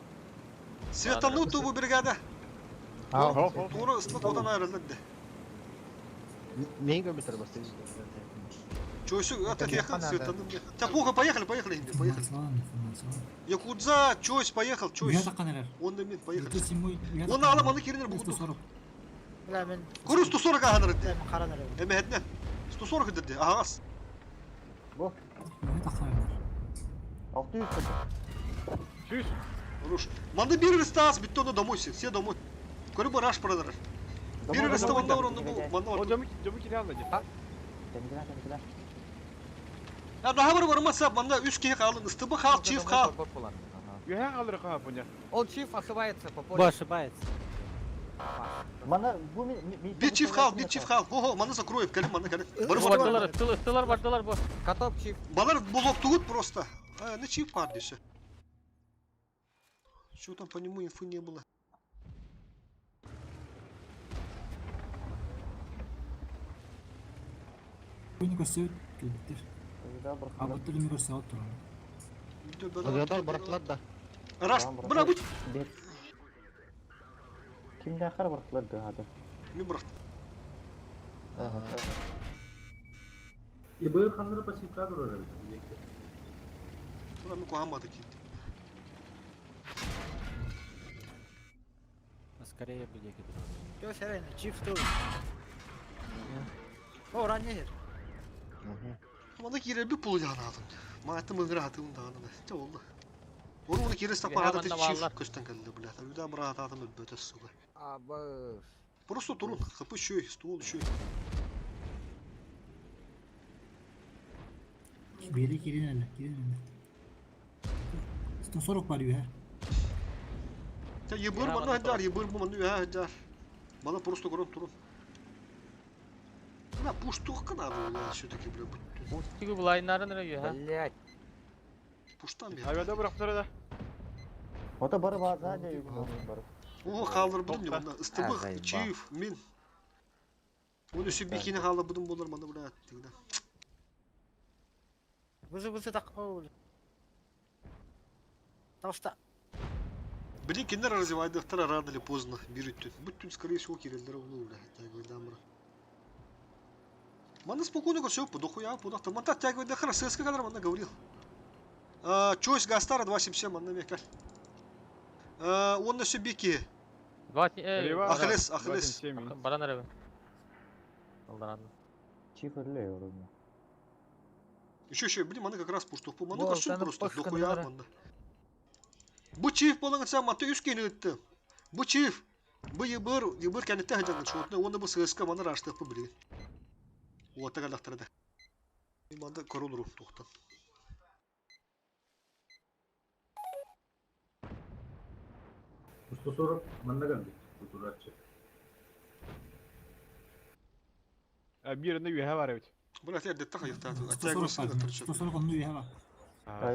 Светанну тубу бригада. Тура ыстык одан айрылды. Мега битер басты. Чойсу, это Это ехал, надо. светанну. Так, плохо, поехали, поехали, Индия, поехали. Якудза, Чойс, поехал, Чойс. Он на мид, поехали. Он алам, аны керенер бугунду. 140. Бля, мен... Көрү 140 аханыр Бля, мен қаран әрі. Эме хетне. 140 деді, ағас. Бу. 600 Сүүс. Руш. Манды bir рестас, битті оны домой все, все домой. Көрү бу раш продар. Bir реста манна орынды бу, манна О, орынды. жамы жамы кире алды. Ya daha var varmasa манна 3 кихи қалын, ыстыбы хал, чиф хал. Үөһэ хааллар хаа буня. Он чиф ошибается по полю. Бу ошибается. Мана бу мен Bir чиф хал, bir чиф хал. Хо-хо, манна закроем, кәлім, манна кәлім. Бар бар бар. Бардылар, ыстылар, ыстылар бардылар бу. Каток чиф. Балар блок тугут просто. А, не чиф бар десе. Что там по нему инфы не было? Көне көрсөт келбиттер. Абыттыр эми көрсөт туран. Авиатор барахлар да. Раш, бра будь. Кимде ахар барахлар да хады. Мен бұрақты. И быыр ханнары пассивка турар эбит. Бура мен куамады кетті. Скорее бы деки Жо, сәрәйні, чиф ту. О, ранне хер. Мана кире bir pul яғын Мана мыңгыр атым дағаны. Те oldu. Onu onu кире стапа Бля, ады манна чиф баллар. көстен келді, блядь. Үйден бір атым өтті суға. А, б... Просто турун, хапы еще, ствол еще. Бери кирин әле, кирин әле. 140 бар үйә. Те ебыр Я мана мана хаджар, ебыр бу мана хаджар. Мана просто көрөн турун. Бля, пуштуохка надо было все-таки, бля, бүттүн. Пустигы булайнарын эрэ үөһэ. Блять. Пуштан бер. Авиада бырахтара да. Ото бары бааза дьэ бары. О, хаалларбытым не манна. Ыстыбых, заебал. Чиев, мин. Он өссө бикини хаалларбытым буолар манна, бля, тигна. Вызы вызы так. Толста. Блин, кинилэр развивайдыхтара рано или поздно бир үттүн. Бүттүн, скорее всего, киреллere улуу, бля, тягайдамра. Манна спокойно все, дохуя, пудахта. Манта тягайдахара, ССК кадр манна говорил. Чойс Гастара 277, манна мекаль. Он на бики. Ахиллес, Ахиллес. Баран эрэ. Алдаран. Чиф өллө yorulma. Еще, еще, блин, маны как раз пуштух. Маны Бол, көрсүн таны просто, пых дохуя кыннары. манна. Бу чиф болан сам маты үс кени ытты. Бу чиф. Бу ебыр, ебыр кәнетте хаҗангын шотны, оны бу ССК маны раштык бу блин. Ота галактырды. Манда королру тоқтан. Сто 40 манна кэлбит. Кутураччы. Биринде үөһэ бар эбит. Бу әтер дәтте хайыкта. 140 140 онну үһэ бар.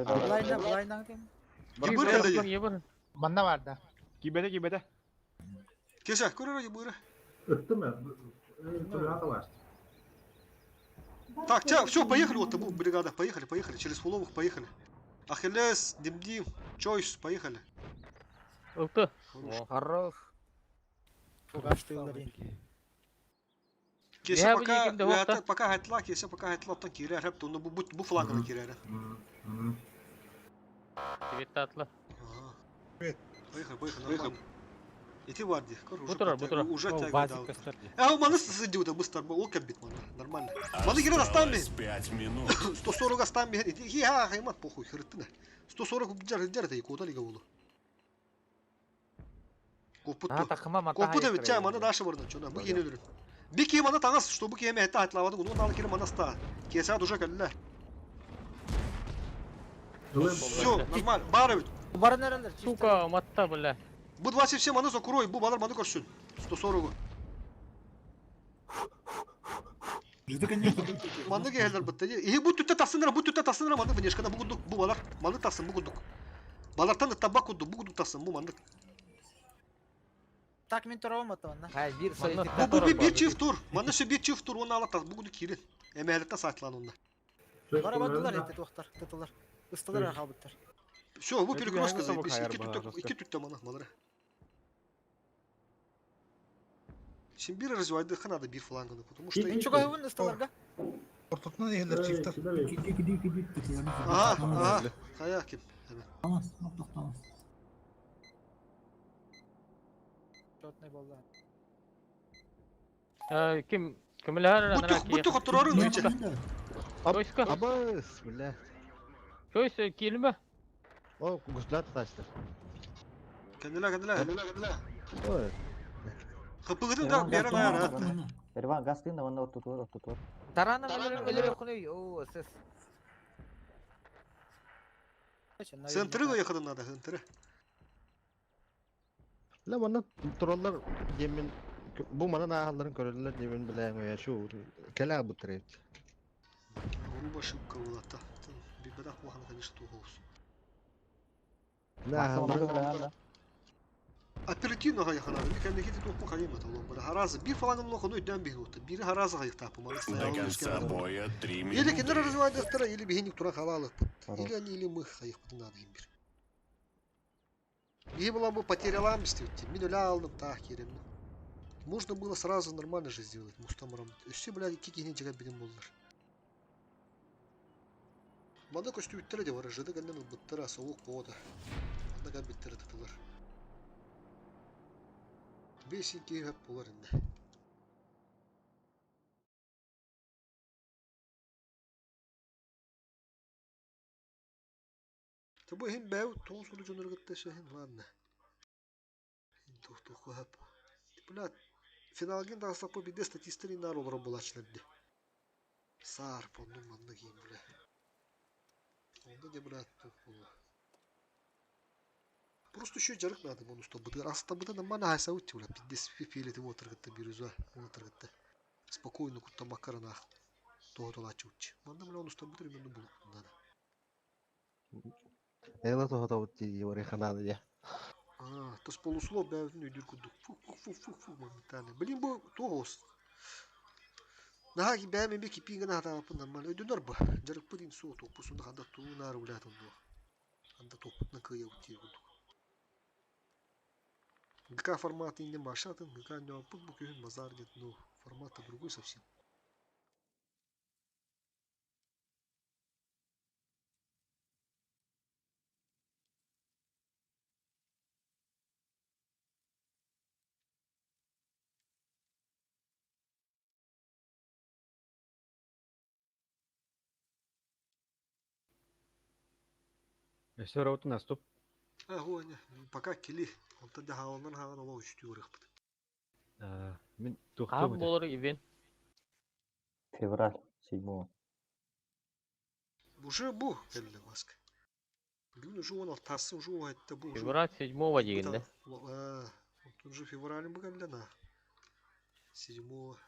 Булайна булайна кем. Ебыр кәлде. Ебыр. Манна бар да. Кибете кибете. Кеша, көрөр ебыры. Ыттымы? Төлөһө Так, все, поехали, вот табу бригада, поехали, поехали, через фуловых поехали. Ахиллес, Димдим, Чойс, поехали. Ылты. Хорош. Фугаштыылар. Кеша Я пока, бы никем я пока хайтла, кеша пока хайтла, оттан кирер, хеп, ну бу бу флангына кирер. Тебе атла. Поехали, поехали, нормально. Ити бар ди, көр, уже Бу турар, бу турар. уже О, тягай базик дал. көстөр ди. Э, у маны сидит, быстро, ол кәбит маны, нормально. Маны кирер оставим. Осталось 5 минут. 140 оставим, я хаймат похуй, хырыттына. 140 жар жар да куда лига болу. А, тахыма мата Копута бит чай маны дашы бардан чона, бу кене дөрүн. Би ки маны таңас, что бу кеме хетта атлавады, уну налы кире маны ста. Кеса душа кәллә. Все, нормально, бары бит. Баран эрелер. Сука, матта, бля. Бу 27 маны закурой, бу балар маны көрсүн. 140. Жды, конечно. Маны келдер битте. И бу түттә тасыныр, бу түттә тасыныр маны внешкана бу гудук, бу балар маны тасын бу гудук. Балартан табак гудук, бу гудук тасын, бу маны. Так мин турабым ата манна. Хай, бир Бу бу бир чиф тур. Маны ше бир чиф тур, оны ала тас, бу гудук кирин. Эмәлектә сатлан онда. Бара бардылар эти туохтар, тытылар. Ыстылар халбыттар. Все, бу Это перекрестка я не заебись. знаю, Ики хайр түттә, бара ики түттә маны, малары. Син бир развивайды надо бир фланганы, потому что... Чугайбын ыстыларга. Ортотунан иһэллэр чифтер. Ага, ага, хая ким. Tamam, tamam. Четный болду. Ким кимлер Бутух, бутух оторорун ныча. Чойска. Абыс, бля. Чойс килме. О, гуслят тастыр. Кәнелә, кәнелә. Ой. Хыпыгытын да берен аяр. Ерван гастын да онна оттутур, оттутур. Тарана өлөрө хуны. О, сес. Центры выехали надо, центры. Ла мана тураллар демен бу мана наалларын көрөллөр демен билем я шу кела бутырет. Грубо ошибка была та. Бибедах плохо, конечно, тугоус. Наалларын Оперативно гаyaxana. Bir кәнне кити тух хайым это улам. Бара харазы бир фалангын лохону өйдән бир нотта. Бири харазы гаяктап, маны До конца боя 3 Или минуты. кинер развивает или бихиник тура халалык. Или они, или мы хайых надо им бир. И была бы потеряла мстить. Мин öyle aldım так yerim. Можно было сразу нормально же сделать. Мустамрам. Все, блядь, кики не жигат беден болдылар. Манда көстү биттер де бар. Жыды гәндән буттара соук бода. Манда гән биттер тытылар. Бесики хәп булар инде. Табы хин бәү тоң сулы жонор гытта шахин ладно. Хин тух тух хәп. Бля, финалген да сапы биде статистери нар олар булачларды. Сар понну манны кийин бля. Онда де бля тух була. Просто еще жарык надо бонус то буды. Аста буды нормально хайса ути бля. Пидес фифили ты вот торгытты бирюза. Вот торгытты. Спокойно куттаммакка тоһотолааччыбытчы. Манна бля он устарбытыр именно булук надо. Эла тоһотобут дии барыханаада дьэ. А, то с полуслов бэйэтин өйдүүр курдук. Фу фу фу фу фу моментально. Блин, бу тоҕус. Наһаа бэйэм эмиэ кипиин гына хатаабаппын нормально. Өйдөнөр бу. Дьарыкпыт ин суох туохпусун ханда туунаар улаатан дуо. Ханда туохпутунан кыайабыт диир курдук. ГК формат инде машатын, ГК ньооппут бу күһүн базар нет, ну формат-то другой совсем. Өссө работа наступ. А, гоня, пока кили. Онтон да хааланан хаалан олох үстүү ырыхпыт. Мин Хаһан буолар ивент? Февраль 7 Уже бу кэллэ маска. Бүгүн уже он алтасы уже айтты бу уже. Февраль 7 дигин да? Тут уже февраль бу кэллэ на. Седьмого.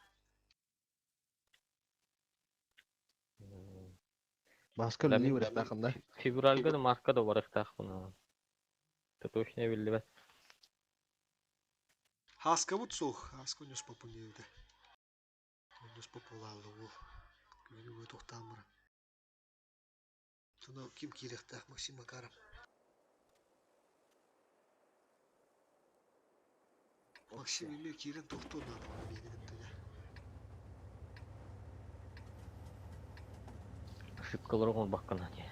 Маска Да, үлэлии мин барыахтааххын да? Февральга да марка да барыахтаахпын. Это точно биллибэт. Хаскабыт суох. Хаска үнэс попун диэбитэ. Үнэс популаалла уол. Күнү бу тохтаан баран. Туна ким киириэхтээх Максим Макаров. Максим эмиэ киирэн тохтуон наада биһиги кытта дьэ. Ошибкалары оҥорбаккын дии.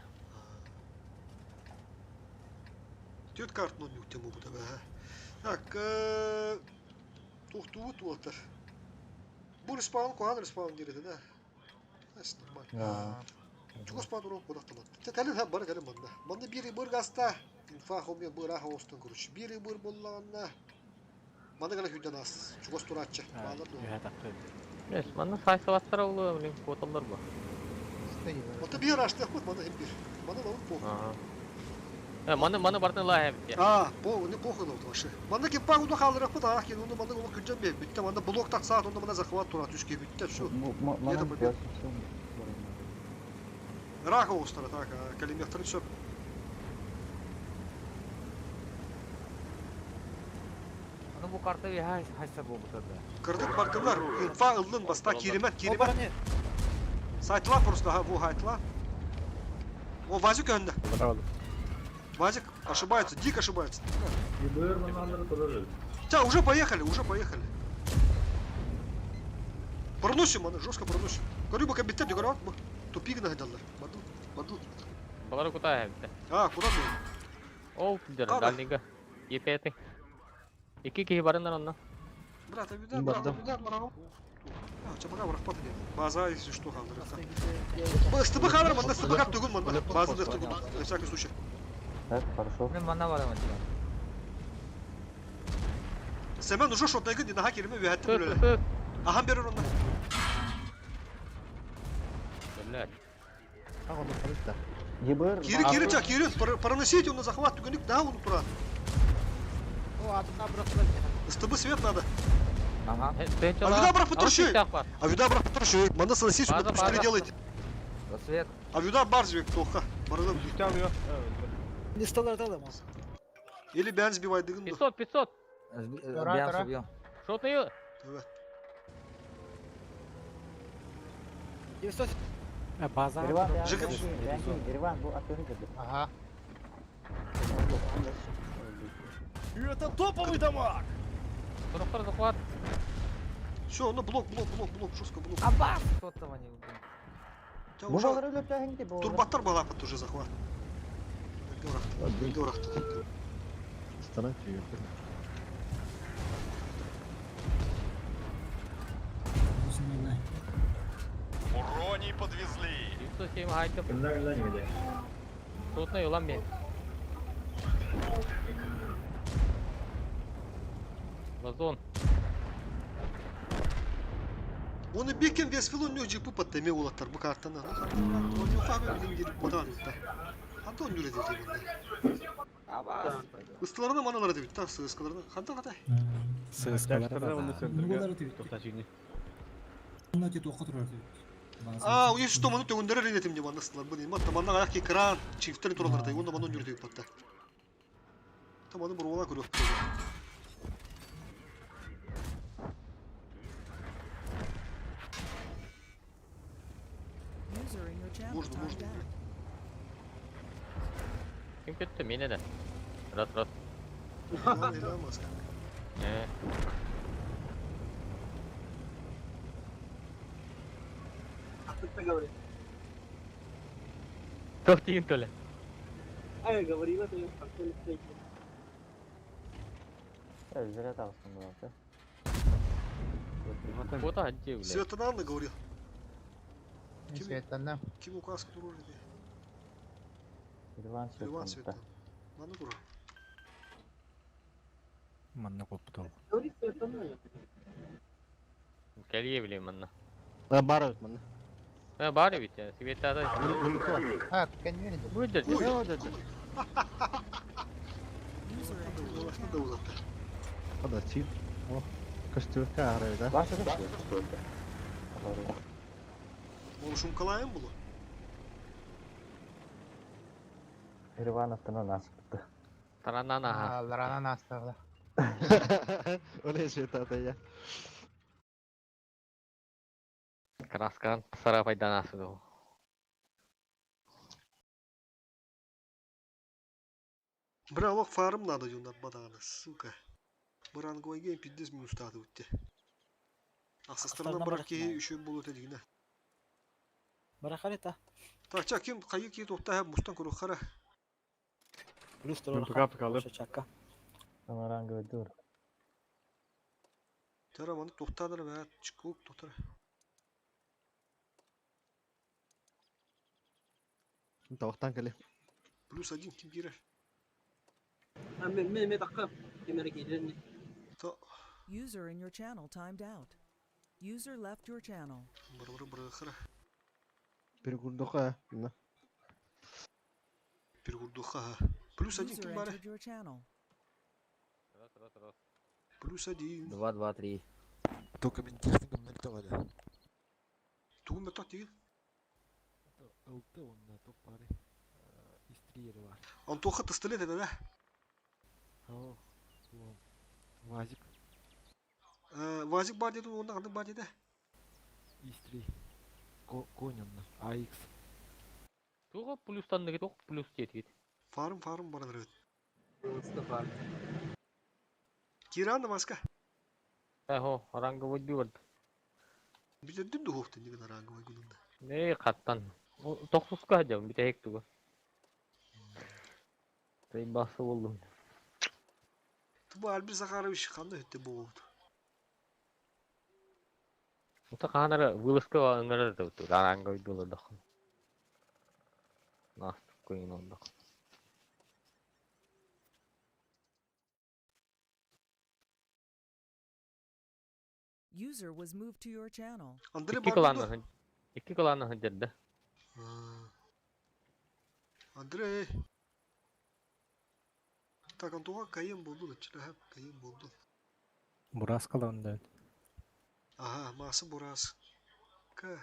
Түөрт картын оонньуук буолбута бэһэ. Так, туохтуубут уолаттар. Бу респаун куһаҕан респаун диир этэ да. Эс нормально. Чугас баар уруок кудахтамат. Те кэлин ха бары кэлин манна. Манна биир ыбыр гаста. Инфа хомуйа быыраах оҥостон короче. Биир ыбыр буоллаҕына Манна кэлэ күүтэн аас. Чугас турааччы. Баалар дуо? Үһэ таххы. Эс, манна сайсыбаттар олуо, блин, куоталлар бу. Ота биир аштыахпыт маны хим бир. Маны лабыт похуй. Ага. Э, маны маны бартын лаа эбит. А, по, не похуй лабыт вообще. Манна киппа уну хаалырахпыт, а кин уну манна уну күнжен бе. Бүтте манна блок тахсаат, онно мана захват тура түшке бүтте, все. Где-то побед. Рак оҕустара так, кэлимиэхтэрин сөп. Аны бу карта хайса буолбута да. Кырдык бардылар, инфа ыллын баста киримет, киримет. Сайтла просто, ага, во, хайтла. О, Вазик önde. Вазик ошибается, дико ошибается. Тя, уже поехали, уже поехали. Проносим, аны, жестко проносим. Көрү бу кабиттер дегорат бу. Тупик нагдаллар. Баду, баду. Балары куда эбит? А, куда мы? Ол дер дальнига. Епети. Икки киһи барыннар онно. Брат, авида, брат, авида, барам. А, чабага барахпат диэн. База, если что, халдыр. СТБ халыр, манна СТБ кап түгүн манна. База да түгүн, на всякий случай. Так, хорошо. Мен манна барамын. Семен уже шотайгы динаха кереме үһәтте бүлеле. Ахан берер онна. Блядь. Ебыр. Кири, кири, ча, кири, проносите он на захват түгүнүк да он тура. О, атына бырахтылар. СТБ свет надо. Ага. А вида брат потрущи. А вида брат потрущи. Манда сносить сюда, быстрее делайте. Свет. А вида барзвик тоха. Барыдан. Не сталар да мас. Или бян сбивай дыгын. 500, 500. Бян собьем. Что ты? 900. База. Ереван, Ереван, бу атыгы кирди. Ага. Это топовый дамаг! Туруктар захват. Все, ну блок, блок, блок, блок, жестко блок. Абас! Кто там они? Бу балары өлөп тәһинди бу. Турбаттар балапат уже захват. Станать ее. Урони подвезли! 907 айтып. Шотна юлан мен. Вазон. Оны бекен вес филон не жипу под теме улаттар бу картаны. Оны фабы билин gelip бодан да. Антон нүрэ деди мында. Ыстыларына маналары деп та сыскаларына. Ханта катай. Сыскалары Оны сөндірге. Тоқтачыгыны. Онно ти туохха турар А, уйу что маны төгүндөрөр инетим де манна сылар бу нимат манна аяк экран чифтер туралар да онда маны нүрдүк батта. Таманы бурула көрөк. User in your channel Можно, timed можно. out. Ким көттө мене да. Рас рас. Ила маска. Э. Ты говоришь. Тох тиин төле. А я говорила, ты в Зря тағыстым бұларды. Фото отдел, блядь. Светлана говорил. Светлана. Ким указка турар иди. Иван Иван Светлана. Светлана. Маны турар. Манна коппутол. Говорит Светлана. Кэлиэ билим манна. А, бар эбит манна. Э, бар бит, Светлана. А, конечно. Будет. User entered your channel. Хада чип. О, көстүбэккэ аарай да. Ол шумкалайым булу. Иван аттынан асыпты. Таранана. Ларанан астагыла. Оле Света я. Краскан сара пайданасы ду. Бра, лох фарм надо юнат баданы, сука. Бранговый гейм пиздец минус тады утте. Ахсастарынан Астарынан барар барар кеһи киһи. үшө болу дигине. Барахалита. Так, ча ким кайы ки тохта мустан көрө хара. Плюс турар. Пикап калып. Чакка. Ранговый дур. Тара маны тохтадыр бә, чыкып тохтар. Тавақтан кэле. Плюс один ким кирер. А мен мен мен таққа кемере келерни. User in your channel timed out. User left your channel. Бар бар бар хара. Перегурдуха. На. Перегурдуха. Плюс один User ким бар? entered your channel. Раз, раз, раз. Плюс один. 2, 2, 3. Только мен техникам нарисовали. Тугун бата тигин. ЛТ он на топ пары. Истриер бар. Антоха тастылет это да? О, Вазик. Вазик бар деді, онда қандай бар деді? Истри. Конь онна. АХ. Туға плюстан деген тоқ плюс жетет. Фарм фарм бар еді. Мустафа. Киран маска. Эхо, ранговый дюрд. Билердин духовты деген ранговый күнүндө. Не каттан. Токсуска жам бит туга. Тей басы болдум. Туба Альбер Захарович кандай өттө болду. Ута канара вылазка аңгара да ту ранговый дюрд. Наступ көйін ондық. User was moved to your channel. Андрей Икки кылааны икки кылааны хыдырды. Андрей. Так, Антуға кайын болду да, кайын болду. Бурас каланды. Ага, масса бурас. К.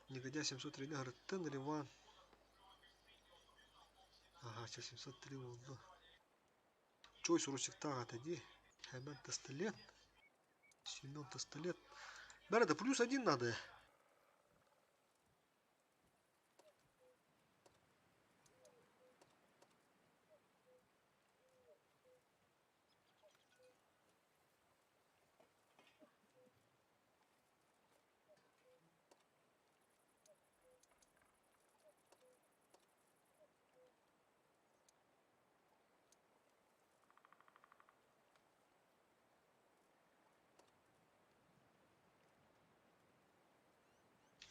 Негодяй 703 говорит, Ливан. Ага, сейчас 703 болду. Чой сурусик тага тоді. Хәмән тастылет. Семен тастылет. Бәрі да плюс один надо.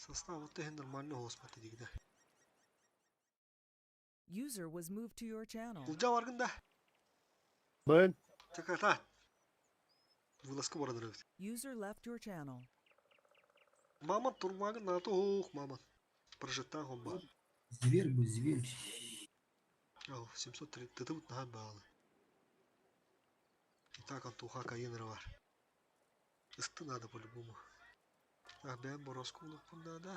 Состав вот нормально, господи, дигде. User was moved to your channel. Улжа баргында. Бен. Чаката. Вылазка барадыр. User left your channel. Маман турмагын на то ох, маман. Прожита гомба. Зверь бы, зверь. Ау, 703. Ты тут на баллы. Итак, Антуха Каенер бар. Исты надо по-любому. А бэйэм борооску булуохпун наада.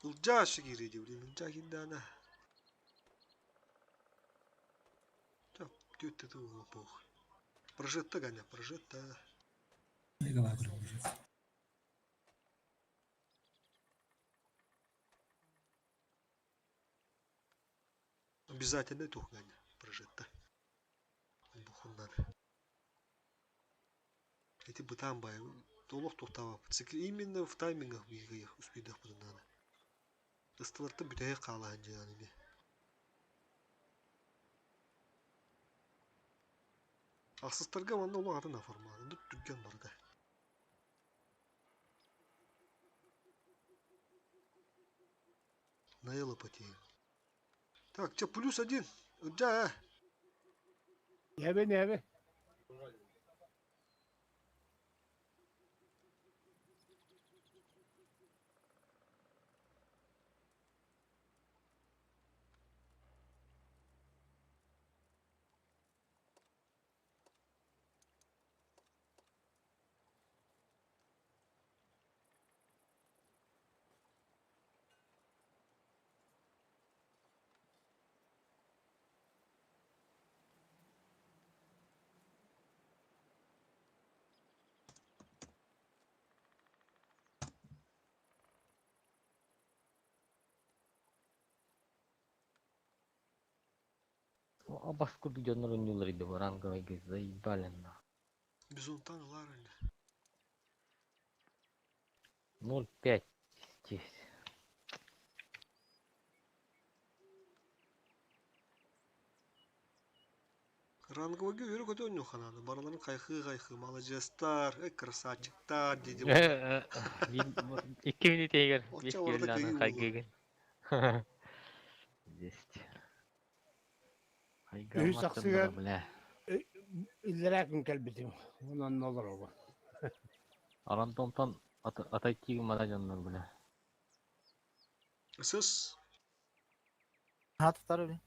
Ылдьаа өссө киириэ диэбитим. Ылдьаа киирдэҕинэ Түөттэ туох. Прожетта Ганя, прожетта. Обязательно туох Ганя, прожетта. Бухуннар. Эти бытаан бай, олох туохтаабаппыт. Именно в таймингах биһиги успейдахпытын наада. Ыстылартан бүтэһик хаалаһан дьыалан ини. Ахсыстарга манна олох атын формат, түргэн барыта. Наела потеем. Так, че, плюс один. Ылдьаа, ээ. Эбин, эбин. Абас курдук дьоннор оонньууллар иди бу ранговайга заебали на. Бизонтан ылаар ини. 0,5 здесь. Ранговайга үөрэ-көтө оонньуохха наада. Барыларын хайхыы-хайхыы, маладьыастар, эй, красавчиктар дии Икки минут иһигэр Оччо барыта кыайыы буолуо. хайгыыгын. Есть. Үһүс Хайгаамматтан ахсыгар бля. иллэрээ күн кэлбитим. Онон олоробун. Арантонтон отойти мана дьоннор бля. Сыс. Хатыктар öyle.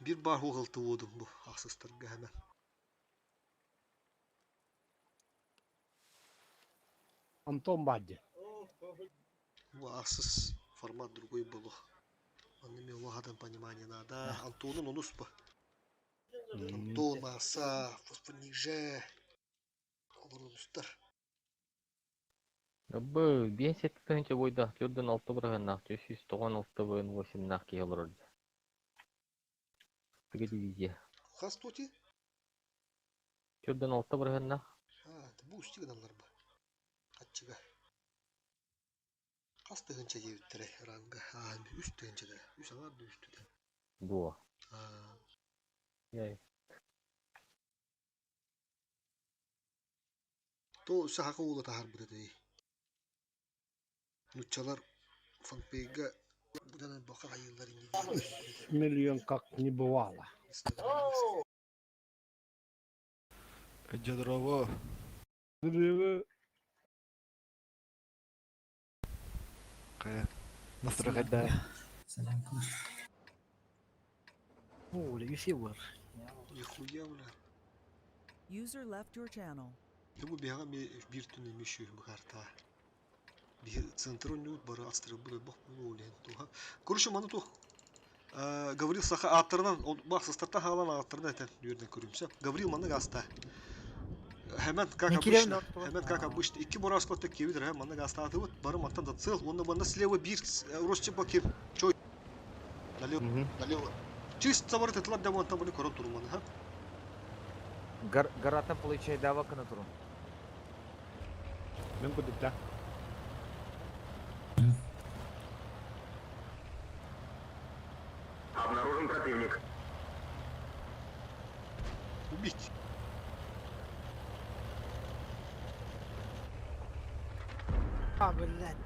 Биир баар хугалты уодум бу ахсыстарга хэмэн. Антон баадьы. Бу ахсыс формат другой было. Манна мен улахан понимание надо. Антонун онус ба. Антон, Аса, Фосфониже. Олор онустар. Бу биэс тыһыынча буойдаах төрдүн алта бырыһыаннаах 396 буойун восемнаах киһи олорор Тыга дивизия. Хас тоти? Төрдүн алта бырыһыаннаах. А, бу усти гыналлар ба. Хаччыга. Хас тыһыынча диэбиттэрэ ранга. Аа, үс тыһыынча да. Үс аҥаар да үстүтэ. Дуо. Аа. Яй. То саха уула таһаарбыт этэй. Нуччалар фанпейга будан баха хайыыллар инни Миллион как не бывало. Дьодорово. Здорово. Хайа. Настрахайда. Сәлам. О, юфи бар. Нихуя, бля. User left your channel. Бу биһиэхэ эмиэ биир түн эмиэ сүөһү быһаарта. Биһи центр оонньуубут бары астырбыт бох буолуо диэн туоха. Короче, маны туох Гаврил саха ааттарынан баахсыстартан хаалан ааттарынан этэн үөрдэн көрүмсэ. Гаврил маннык ааста. Хэмэн, как обычно, Хэмэн, как обычно, икки бороскота киэбит эрэ маннык аастаатыбыт, бары мантан да цел, уонна манна слева биир Росчепа ким, чой, налево, налево. Чисто бары тытылар да мантан бары көрөн туруманы, ха? Гарата получай дава кына турун. Мен кудукта. Обнаружен противник. Убить. А, блядь.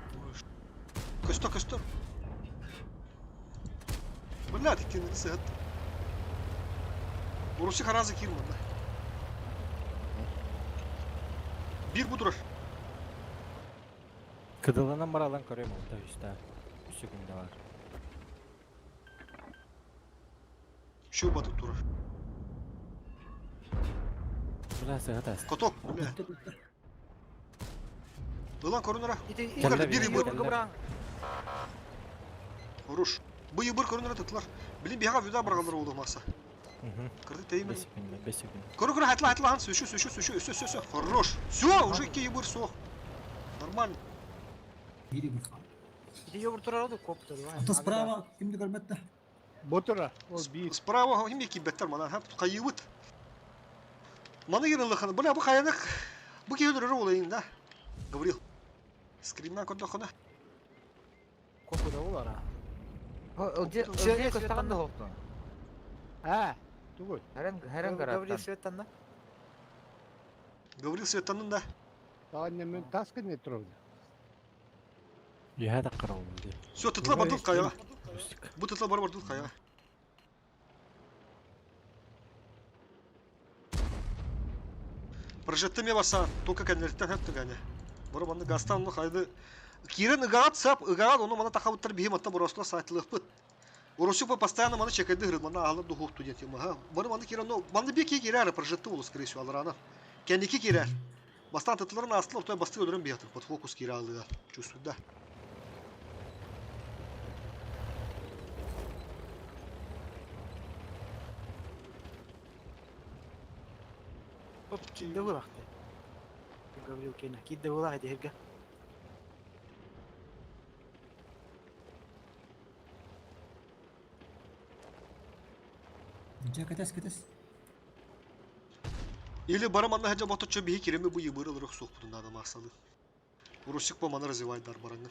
Костер, костер. Блядь, кинули сет. Уруси харазы кирман, да. Бир будурар. Кыдылынан баралан көрөм олта үстә. Үсүгүндә бар. Еще баты турар. Бля, сыгытас. Каток, бля. Ылан көрүнөрө. Ити Бир ыбыр. Хорош. Бу ыбыр көрүнөрө тытлар. Блин, биһаға вида баргалар oldu маса. Кырды теймин. 5 секунд, 5 секунд. Көрü көрü хатла хатла хан сүшү сүшү сүшү үсү сүшү. Хорош. Все, уже ики ыбыр соқ. Нормально. Бир ыбыр. Ити йобур турар оду коп турар. Ата справа кимди көрмөттө? Ботура. Справа хим ики беттер мана хап кайыбыт. Маны генеллы Бля, бу каянык. Бу киһи өлөрөр олайын да. Гаврил. Скриннан көрдө хона. Копу да олар а. Ылде көстаған да хоқту. А, Тугой. Хәрен хәрен Гаврил гараттан. Светтан да. Гаврил Светтанын да. Таанне мен таска не турабын. Юһа да караул ди. Все, тытла бардыл каяга. Бу тытла бар бардыл каяга. Прожекты ме баса, только конверттен хәп түгәне. Бары манны гастан ну хайды. Кирен ыгаат сап, ыгаат оны мана тахабыттар бихим атта бурасла сайтлык бит. Урусу по постоянно мана чекайды хырд, мана ахлы духу студент ема, ха. Бары маны кирен, но маны беки кирәр, прожекты улус скорее всего, аларана. Кеники кирәр. Бастан тытларын астылып, той басты өдөрөн биятыр, под фокус кирә алыга. Чувствую, да. Оп, кидде булакты. Гаврил кена. Кидде булак иди херге. Жа кетес кетес. Или бары манна хаҗа батычы бихи киреме бу ебыры лырых сух бутун адам асалы. Урусик по мана развивает дар бараңы.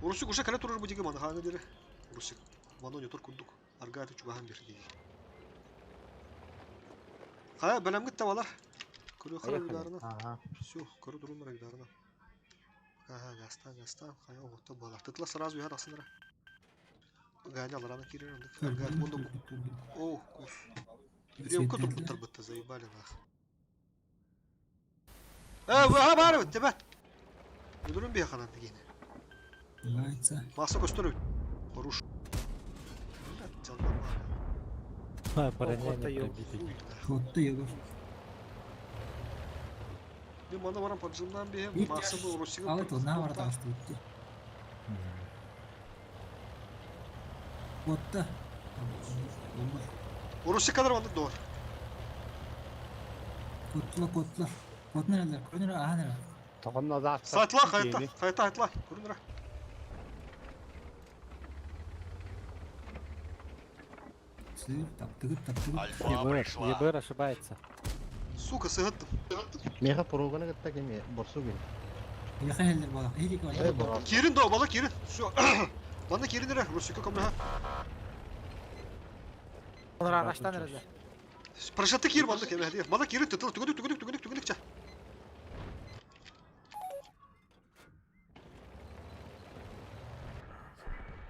Урусик уже кале турur бу диге мана ханы дире. Урусик мана не тур кундук. Аргаты чугахан бир диге. Хая белем гитте балар. Көрө хара ударына. Ага. Всё, көрө durumlara ударына. Ага, гастан, гастан, хая оғытты балар. Тытла сразу яр асыныра. Ганя аларана кирер ондык. Аргат монда. О, кус. Ревка тут буттар бытта заебали нах. Э, бар бит, тебе. Өдөрүн бия ханан дигени. Нравится. Маса көстөрү. Хорош. А, броня не пробита. Хотты ебыр. Мен мана барам поджимнан бе, маса бу Русига. Ал это на варта астыбытты. Хотты. Руси кадр вандык дор. Коттула коттула. Котнерелер, көрүнөр аханера. Тоғынна да Сайтла, хайта, хайта, айтла. Көрүнөр. Сыр, таптыгыт, таптыгыт. ЕБР, ЕБР ошибается. Сука, сыгыттым. Меха поруганы кытта кеме борсу кин. Яха хеллер бала. Хелик бар. Кирин до, бала кирин. Всё. Мана кирин Русика комна. Олар араштан эрелер. Прожаты кир манда кеме хadi. Мана кирин тытыл түгүнүк түгүнүк түгүнүк түгүнүк ча.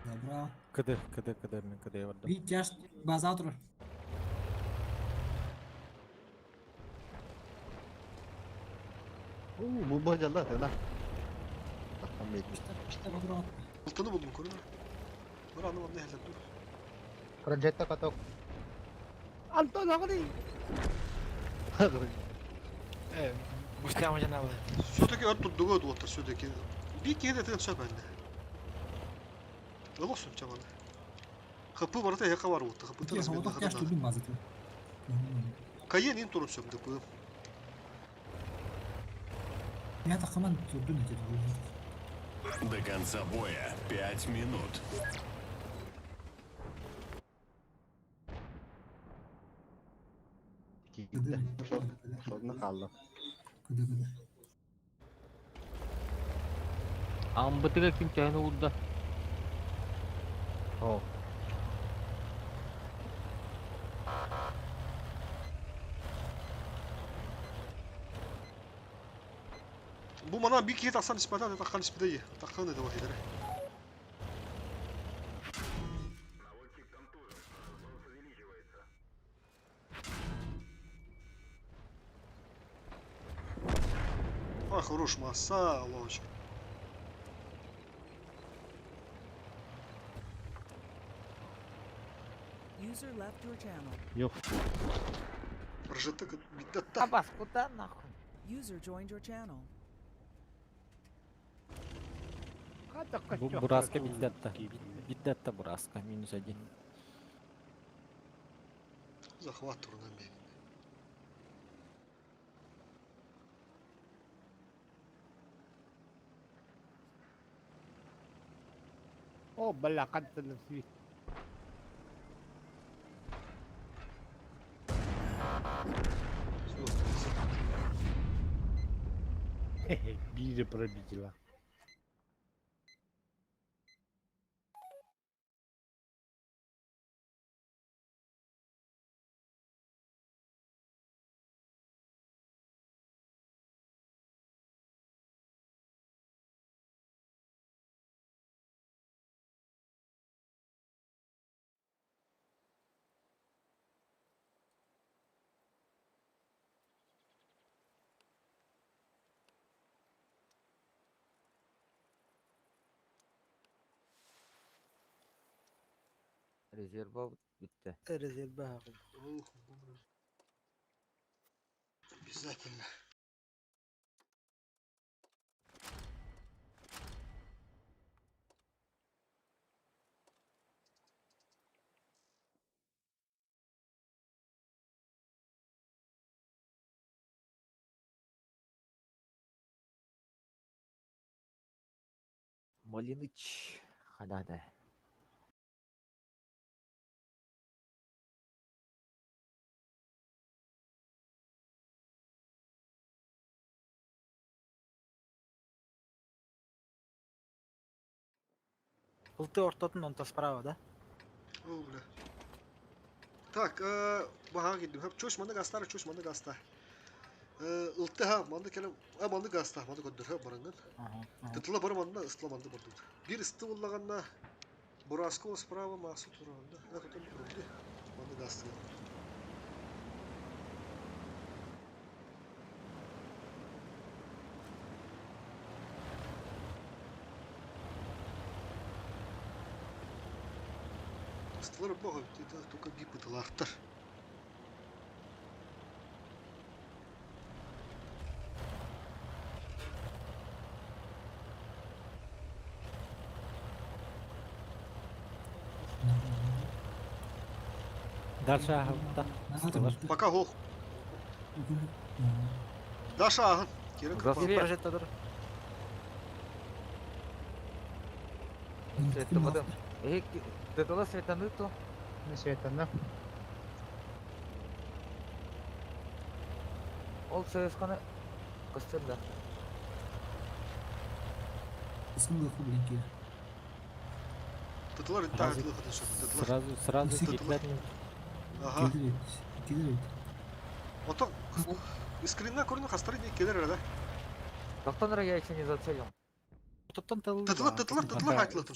Добра. КД, КД, КД, мен КД бардым. Бит жаш база турар. Бу бу жалла тена. Тахтан бет. Алтыны булдум көрүнөр. Бир аны манда хеллер тур. Прожекта каток. Антон агри. Э, Густяма жаналы. Все-таки от тут дугу дуоттар все-таки. Би киһи тыгын сөп энде. Ылосун чаманы. ХП барата яка бар уутта. ХП тырыз мен Хоток жаш турдун база тур. Кайен ин турун сөп ДП. Я такаман турдун эти. До конца боя 5 минут. Киитте. Содна халла. Кыды кыды. Амбытыга ким төһөнү урда. О. Бу мана би киһи тахсан испата таххан испиде. Таххан да бар хидере. А, хорош масса, ловочка. User left your channel. Yok. Прожиток битта. Абас, куда нахуй? User joined your channel. Бу Бураска биддатта. Биддатта Бураска минус один. Захват турнан бейін. О, бля, қаттыным свит. Бири пробитила. Резерва bitti. Резерва. Обязательно. Малиныч. Хадада. Ылты ортотун онто справа, да? О, бля. Так, баха кидим. Хап чуш манды гастар, чуш манды гаста. Ылты ха, манды келем, а манды гаста, манды көддөр ха барыңын. Тытыла бар манды, ыстыла манды бардым. Бир ысты боллаганна Бураскова справа масу туранда. А потом турунду. Манды гасты. Ыстылар бога, только бипытылартар. Дальше ахылта. Пока хох. Даша ағын. Керек Засвет. Прожектор. Светомадым. Эй, тетала светаны то. Светаны. Ол ЦСК-ны костюмда. Ысмы блин, кире. Тытылар Сразу, тытылар. сразу, сразу Тытылар. китлер. Ага. Кире, кире. Ото искренна көрүнү хастары не келер да. Токтон я еще не зацелил. Ортоттон тылы. Тытылар, тытылар, тытылар айтылатын.